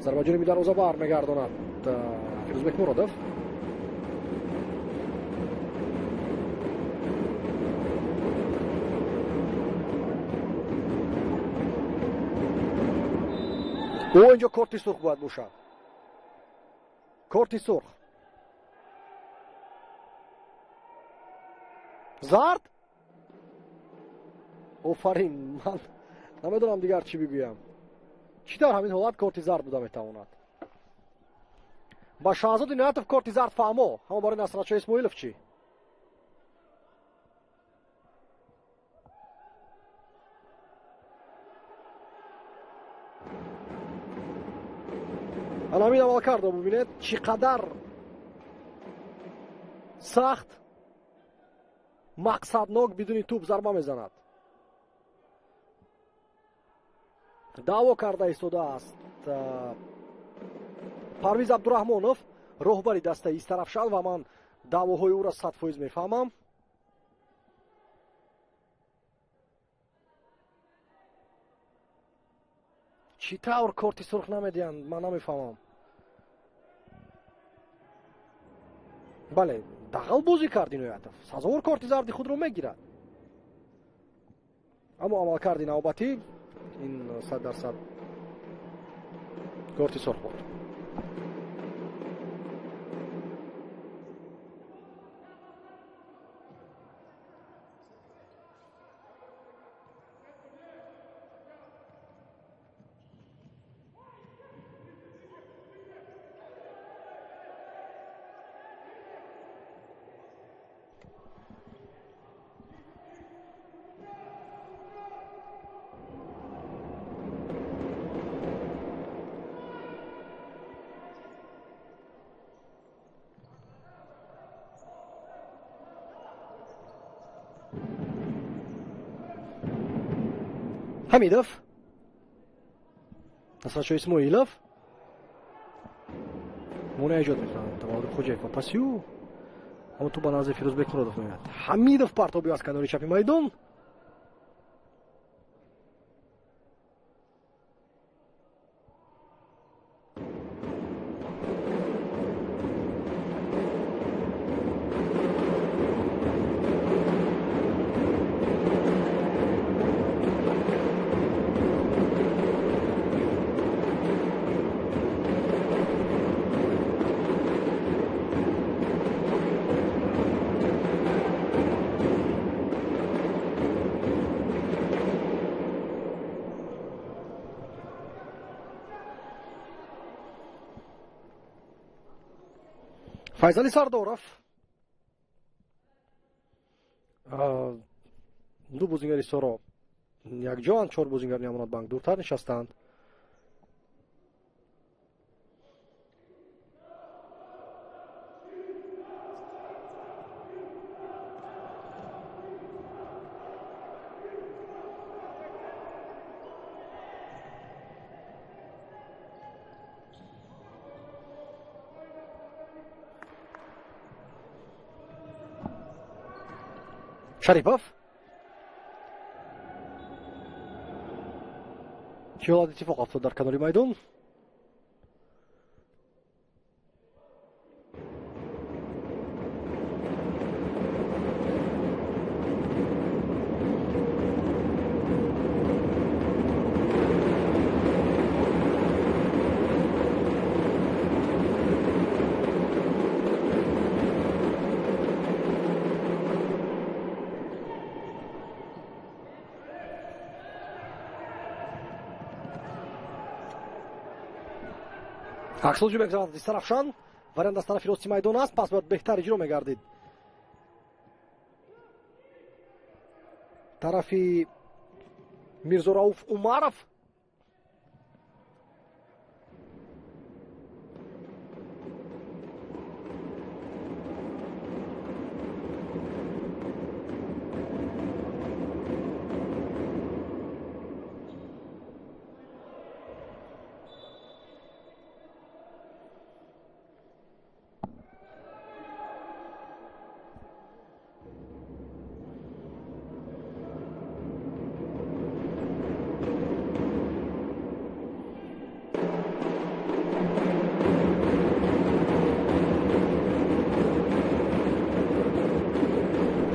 зарба ҷониби дарвоза бармегардонад Фирӯзбек Муродов. Ӯ инҷо корти сурх бояд бошад. Корти сурх. Зард? Офарин, ман намедонам дигар чӣ бигӯям. Чӣ тавр ҳамин ҳолат корти зард буда метавонад? Ба Шаҳзод Иноятов корти зард фаҳмо, аммо барои Насратшоҳ Исмоилов чӣ? Ана ҳамин амалкардро бубинед, чӣ қадар сахт, мақсаднок бидуни тӯб зарба мезанад. Даъво карда истодааст Парвиз Абдураҳмонов, роҳбари дастаи Истарафшан, ва ман даъвоҳои ӯро 100% мефаҳмам. Чӣ тавр корти сурх намедиҳанд, ман намефаҳмам. Бале, дағал бозӣ кард Иноятов, сазовор корти зарди худро мегирад, аммо амалкарди навбатӣ ин 100% корти сурх буд. Ҳамидов, Насратшоҳ Исмоилов монеа эҷод мекунад. Баҳодур Хоҷаев ба паси ӯ, аммо тӯб ба назди Фирӯзбек Муродов меояд. Ҳамидов партоби аз канори чапи майдон. Файзали Сардоров, ду бозингари Соро якҷоанд, чор бозингари Амонатбанк дуртар нишастаанд. Шарипов. Чӣ ҳолат иттифоқ афтод дар канори майдон? Аксулҷӯ мегузарад Истарафшан, вариант аз тарафи рости майдон аст, пас бояд беҳтар иҷро мегардид. Тарафи Мирзорауф Умаров.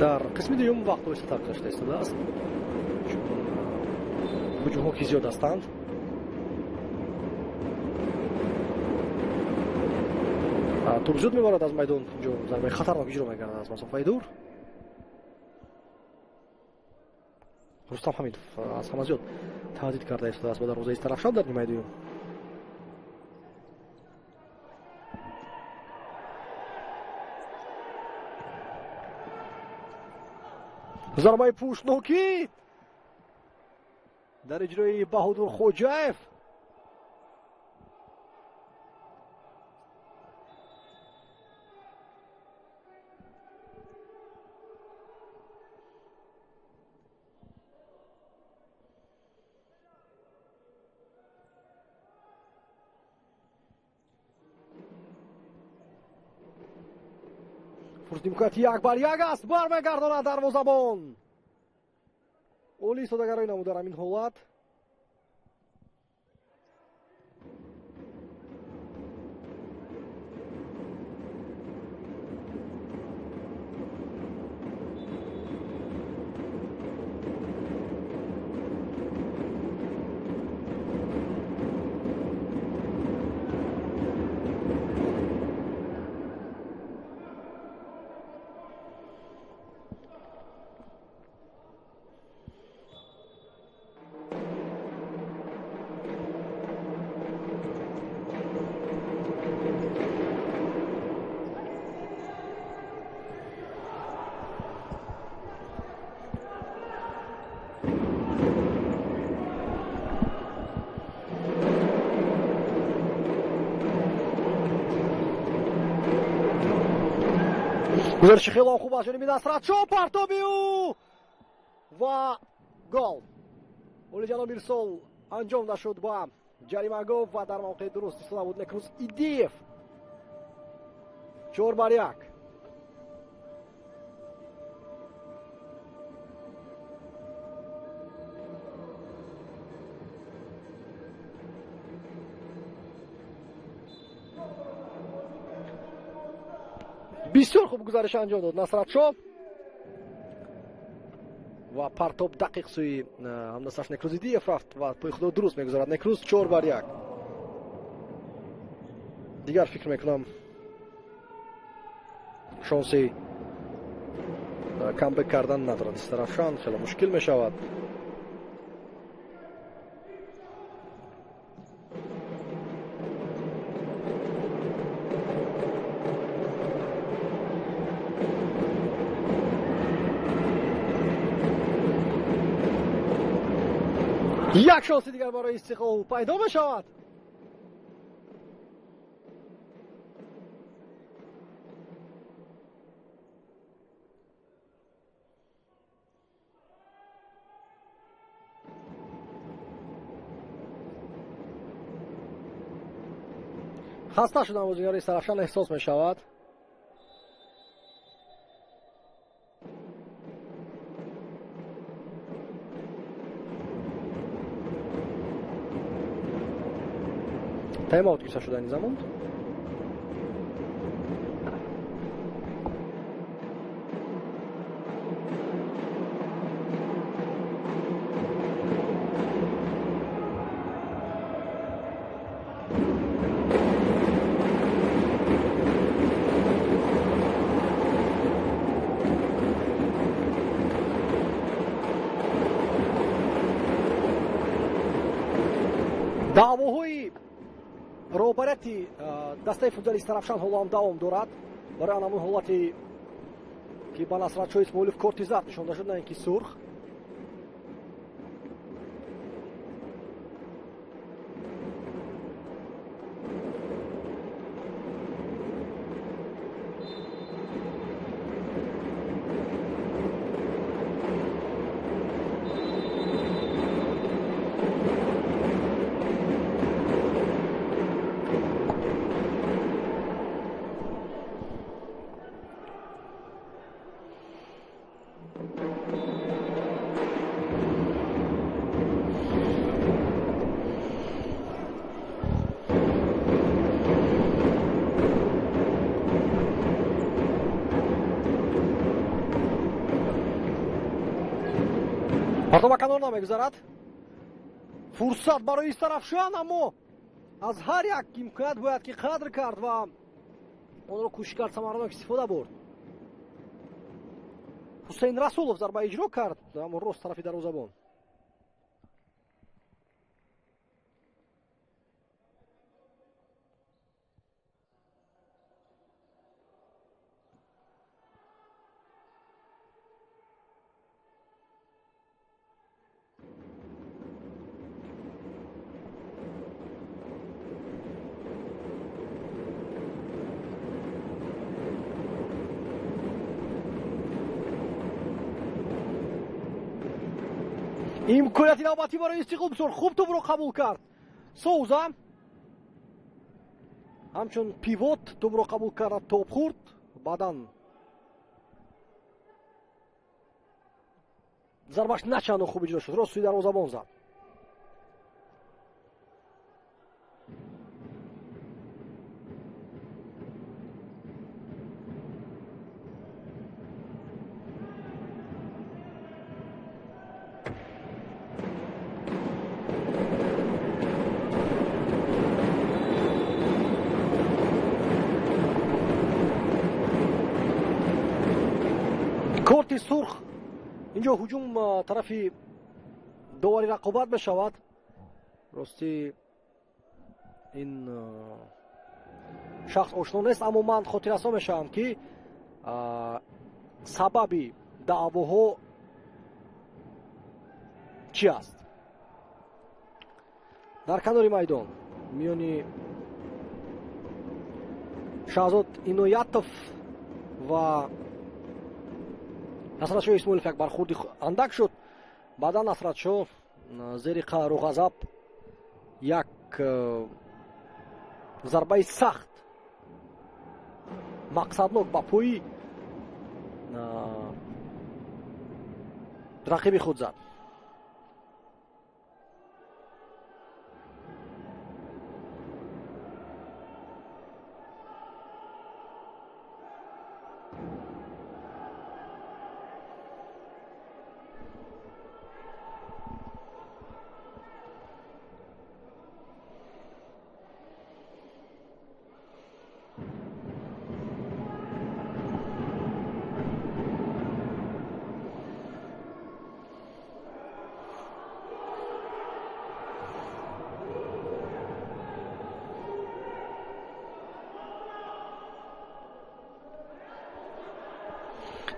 Дар қисми дуюм вақт оҳистатар гузашта истодааст, чун ҳуҷумҳо ки зиёд ҳастанд. Туп зуд мебарад аз майдон, инҷо зарбаи хатарнок иҷро мегардад аз масофаи дур. Рустам Ҳамидов аз ҳама зиёд таҳдид карда истодааст ба дарвозаи Истарафшан дар нимаи дуюм. Зарбаи пӯшнокӣ дар иҷрои Баҳодур Хоҷаев. Фурсати имконияти як бар як аст, бармегардонад дарвозабон. Олӣ истифодагароӣ намуд дар ҳамин ҳолат. Гузариши хело хуб аз ҷониби Насратшо, партоби ӯ ва гол. Олиҷаноб ирсол анҷом нашуд ба ҷаримагоҳ ва дар мавқеи дуруст истода буд Некрӯз Идиев. 4-1. Бисёр хуб гузариш анҷом дод Насратшо ва партоб дақиқ сӯи ҳамдасташ Некрӯз Идиев рафт ва пои худро дуруст мегузорад Некрӯз. 4-1. Дигар фикр мекунам шонси камбек кардан надорад Истарафшан, хеле мушкил мешавад. Як шанси дигар барои Истиқлол пайдо мешавад. Хаста шудан бозигари Истарафшан эҳсос мешавад. Тайм-аут гирифта шуда ин замон. Даъвоҳои роҳбарияти дастаи футзали Истаравшан ҳоло ҳам давом дорад. Барои ан ҳамон ҳолате ки ба Насратшоҳ Исмоилов корти зард нишонда шуд, на ин ки сурх. Партова канор намегузарад. Фурсат барои Истаравшан, аммо аз ҳар як имконият бояд ки қадр кард ва онро кӯшиш кард самаранок истифода бурд. Ҳусейн Расулов зарба иҷро кард, аммо рост тарафи дарвозабон. Имконияти навбатӣ барои Истиқлол, бисёр хуб тӯбро қабул кард. Соуза ҳамчун пивот тӯбро қабул кард, топ хӯрд, баъдан зарбаш начандон хуб иҷро шуд, рост сӯи дарвозабон зад. Корти сурх инҷо ҳуҷум тарафи довари рақобат мешавад. Ростӣ ин шахс ошно нест, аммо ман хотиррасон мешавам ки сабаби даъвоҳо чӣ аст. Дар канори майдон миёни Шаҳзод Иноятов ва Насратшоҳ Исмоилов як бархӯрди андак шуд. Баъдан Насратшоҳ зери қаҳру ғазаб як зарбаи сахт мақсаднок ба пои рақиби худ зад.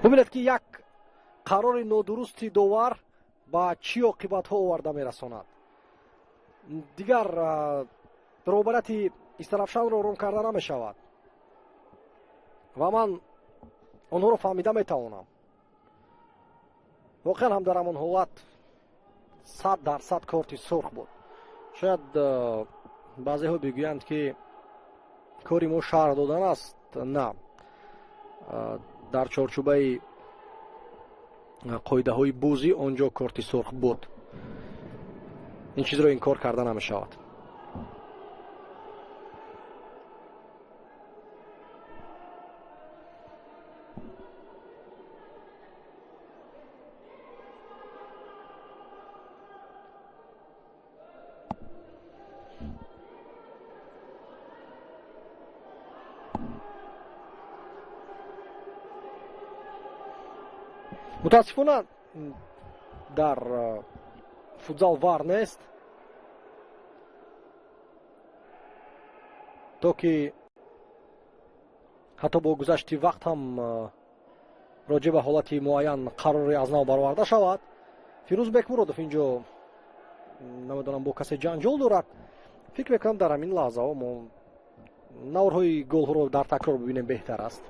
Бубинед ки як қарори нодурусти довар ба чӣ оқибатҳо оварда мерасонад. Дигар роҳбарияти Истаравшанро ором карда намешавад ва ман онҳоро фаҳмида метавонам. Воқеан ҳам дар ҳамон ҳолат 100% корти сурх буд. Шояд баъзеҳо бигӯянд ки кори мо шарҳ додан аст. На, дар чорчӯбаи қоидаҳои бозӣ он ҷо корти сурх буд. Ин чизро инкор карда намешавад. Мутаассифона, дар футзал ВАР нест, то ки ҳатто бо гузашти вақт ҳам роҷеъ ба ҳолати муайян қароре аз нав бароварда шавад. Фирӯз Бекмуродов инҷо, намедонам, бо касе ҷанҷол дорад. Фикр мекунам, дар ҳамин лаҳзаҳо мо наворҳои голҳоро дар такрор бибинем беҳтар аст.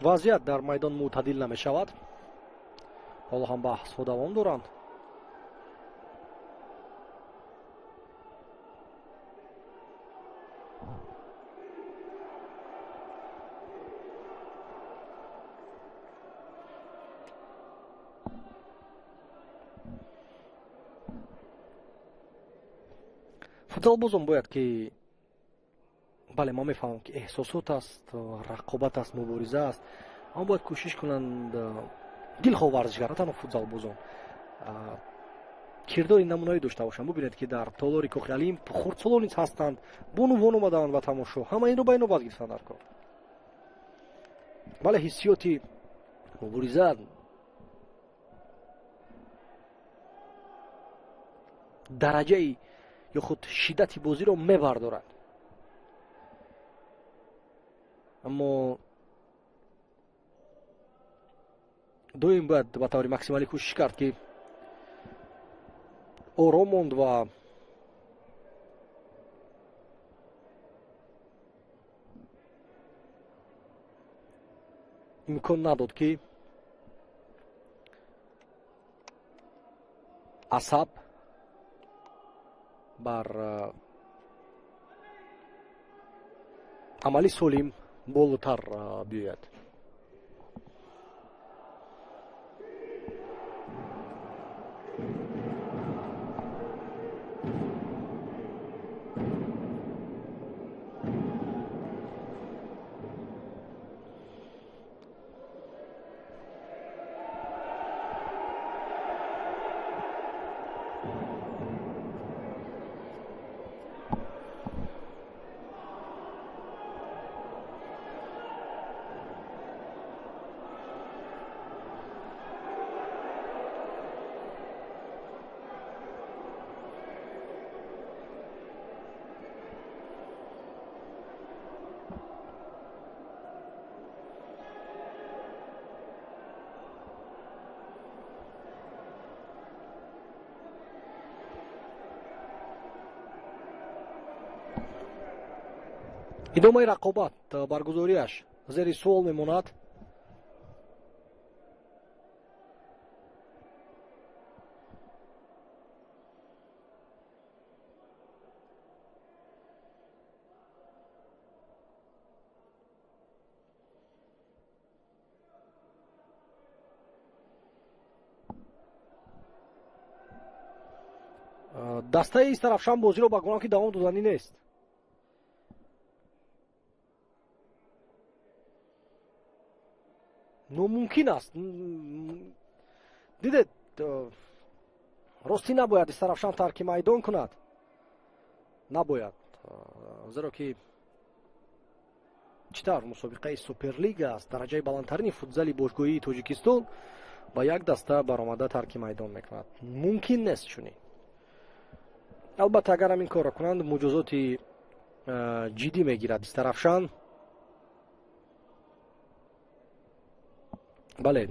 Вазъият дар майдон мӯътадил намешавад. Ҳоло ҳам баҳсҳо давом доранд. Футзалбозон бояд ки, бале, ман мефаҳмам, ки эҳсосот аст, рақобат аст, мубориза аст, аммо бояд кӯшиш кунанд дилхоҳ варзишгар, на танҳо футзалбозон, кирдори намунаӣ дошта бошанд. Бубинед, ки дар толори Кохи Олимп хурдсолон низ ҳастанд, бонувон омадаанд ба тамошо. Ҳама инро ба инобат гирифтанд дар кор. Бале, ҳиссиёти мубориза дараҷаи ё худ шиддати бозиро мебардорад, аммо доим бояд ба таври максималӣ кӯшиш кард, ки ором монд ва имкон надод, ки асаб бар амали солим болотар биёяд. Идомаи рақобат, баргузориаш зери суол мемонад. Дастаи Истарафшан бозиро ба гуна ки давом доданӣ нест. Номумкин аст. Дидед, ростӣ набояд Истарафшан тарки майдон кунад, набояд, зеро ки чӣ тавр мусобиқаи Суперлига аст, дараҷаи баландтарини футзали бошгоҳии Тоҷикистон, ба як даста баромада тарки майдон мекунад. Мумкин нест чунин. Албатта, агар ҳамин корро кунанд, муҷозоти ҷиддӣ мегирад Истарафшан. Бале,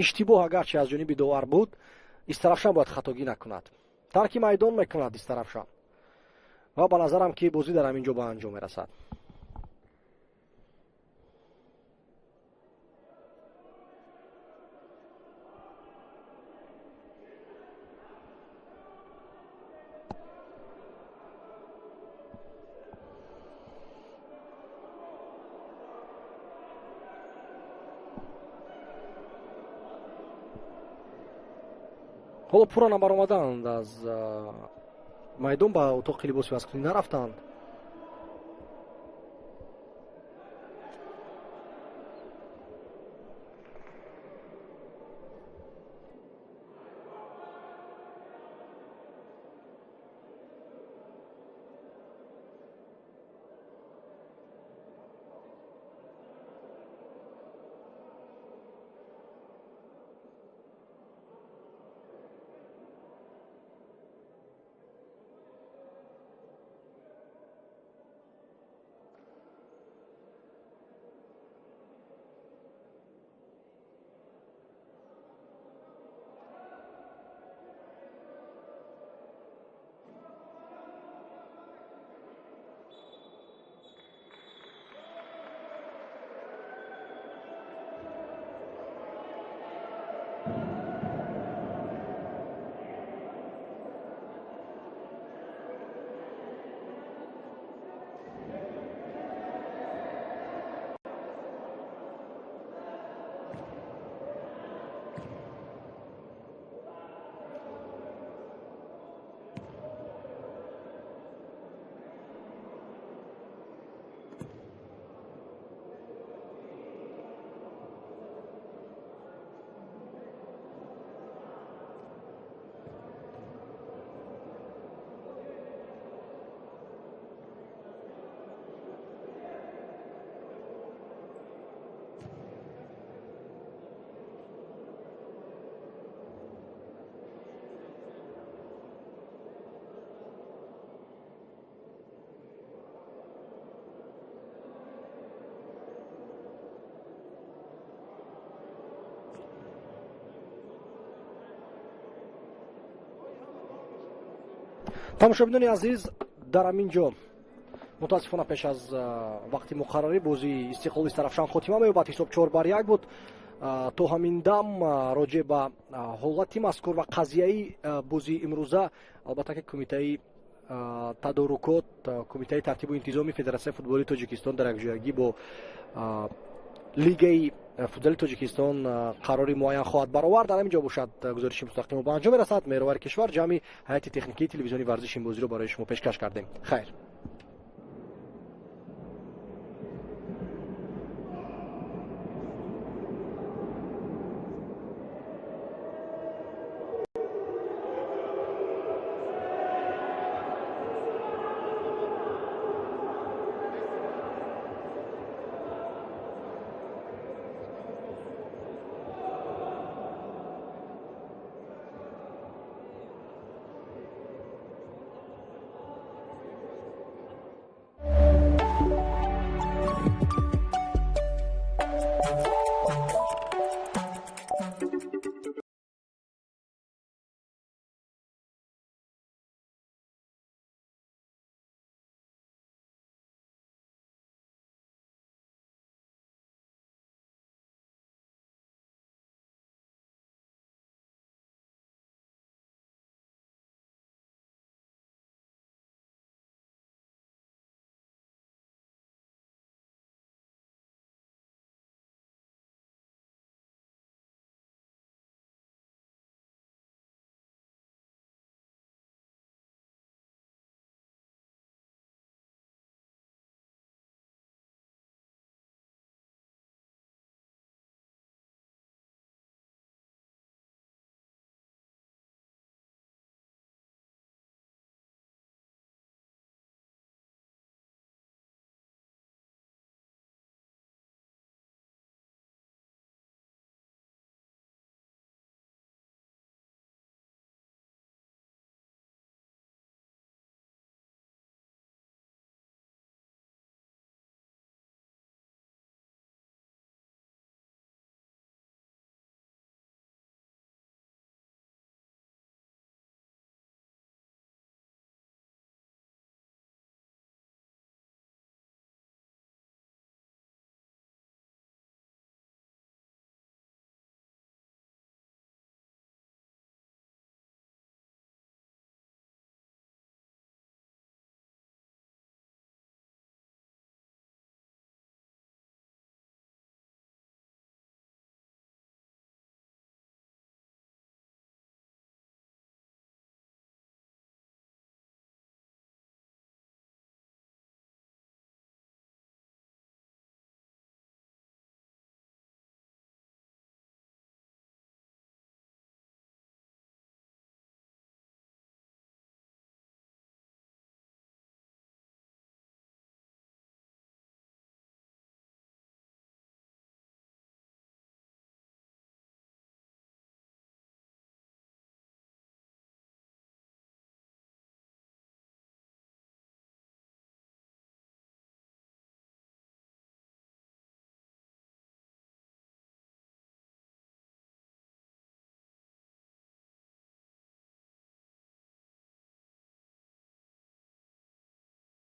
иштибоҳ агарчи аз ҷониби довар буд, Истарафшан бояд хатогӣ накунад. Тарки майдон мекунад Истарафшан ва ба назарам, ки бозӣ дар ҳамин ҷо ба анҷом мерасад. Ҳоло пурра набаромаданд аз майдон, ба утоқи либоси вазкунӣ нарафтанд. Тамошобинони азиз, дар ҳамин ҷо мутаассифона пеш аз вақти муқаррарӣ бозии Истиқлоли Истарафшан хотима меёбад. Ҳисоб 4-1 буд. То ҳамин дам роҷеъ ба ҳолати мазкур ва қазияи бозии имрӯза, албатта, ки кумитаи тадорукот, кумитаи тартибу интизоми Федератсияи футболи Тоҷикистон дар якҷоягӣ бо Лигаи футзали Тоҷикистон қарори муайян хоҳад баровард. Дар ҳамин ҷо бошад, гузориши мустақимо ба анҷом мерасад. Меҳровари кишвар, ҷамъи ҳайати техникии телевизиони варзиши ин бозиро барои шумо пешкаш кардем. Хайр.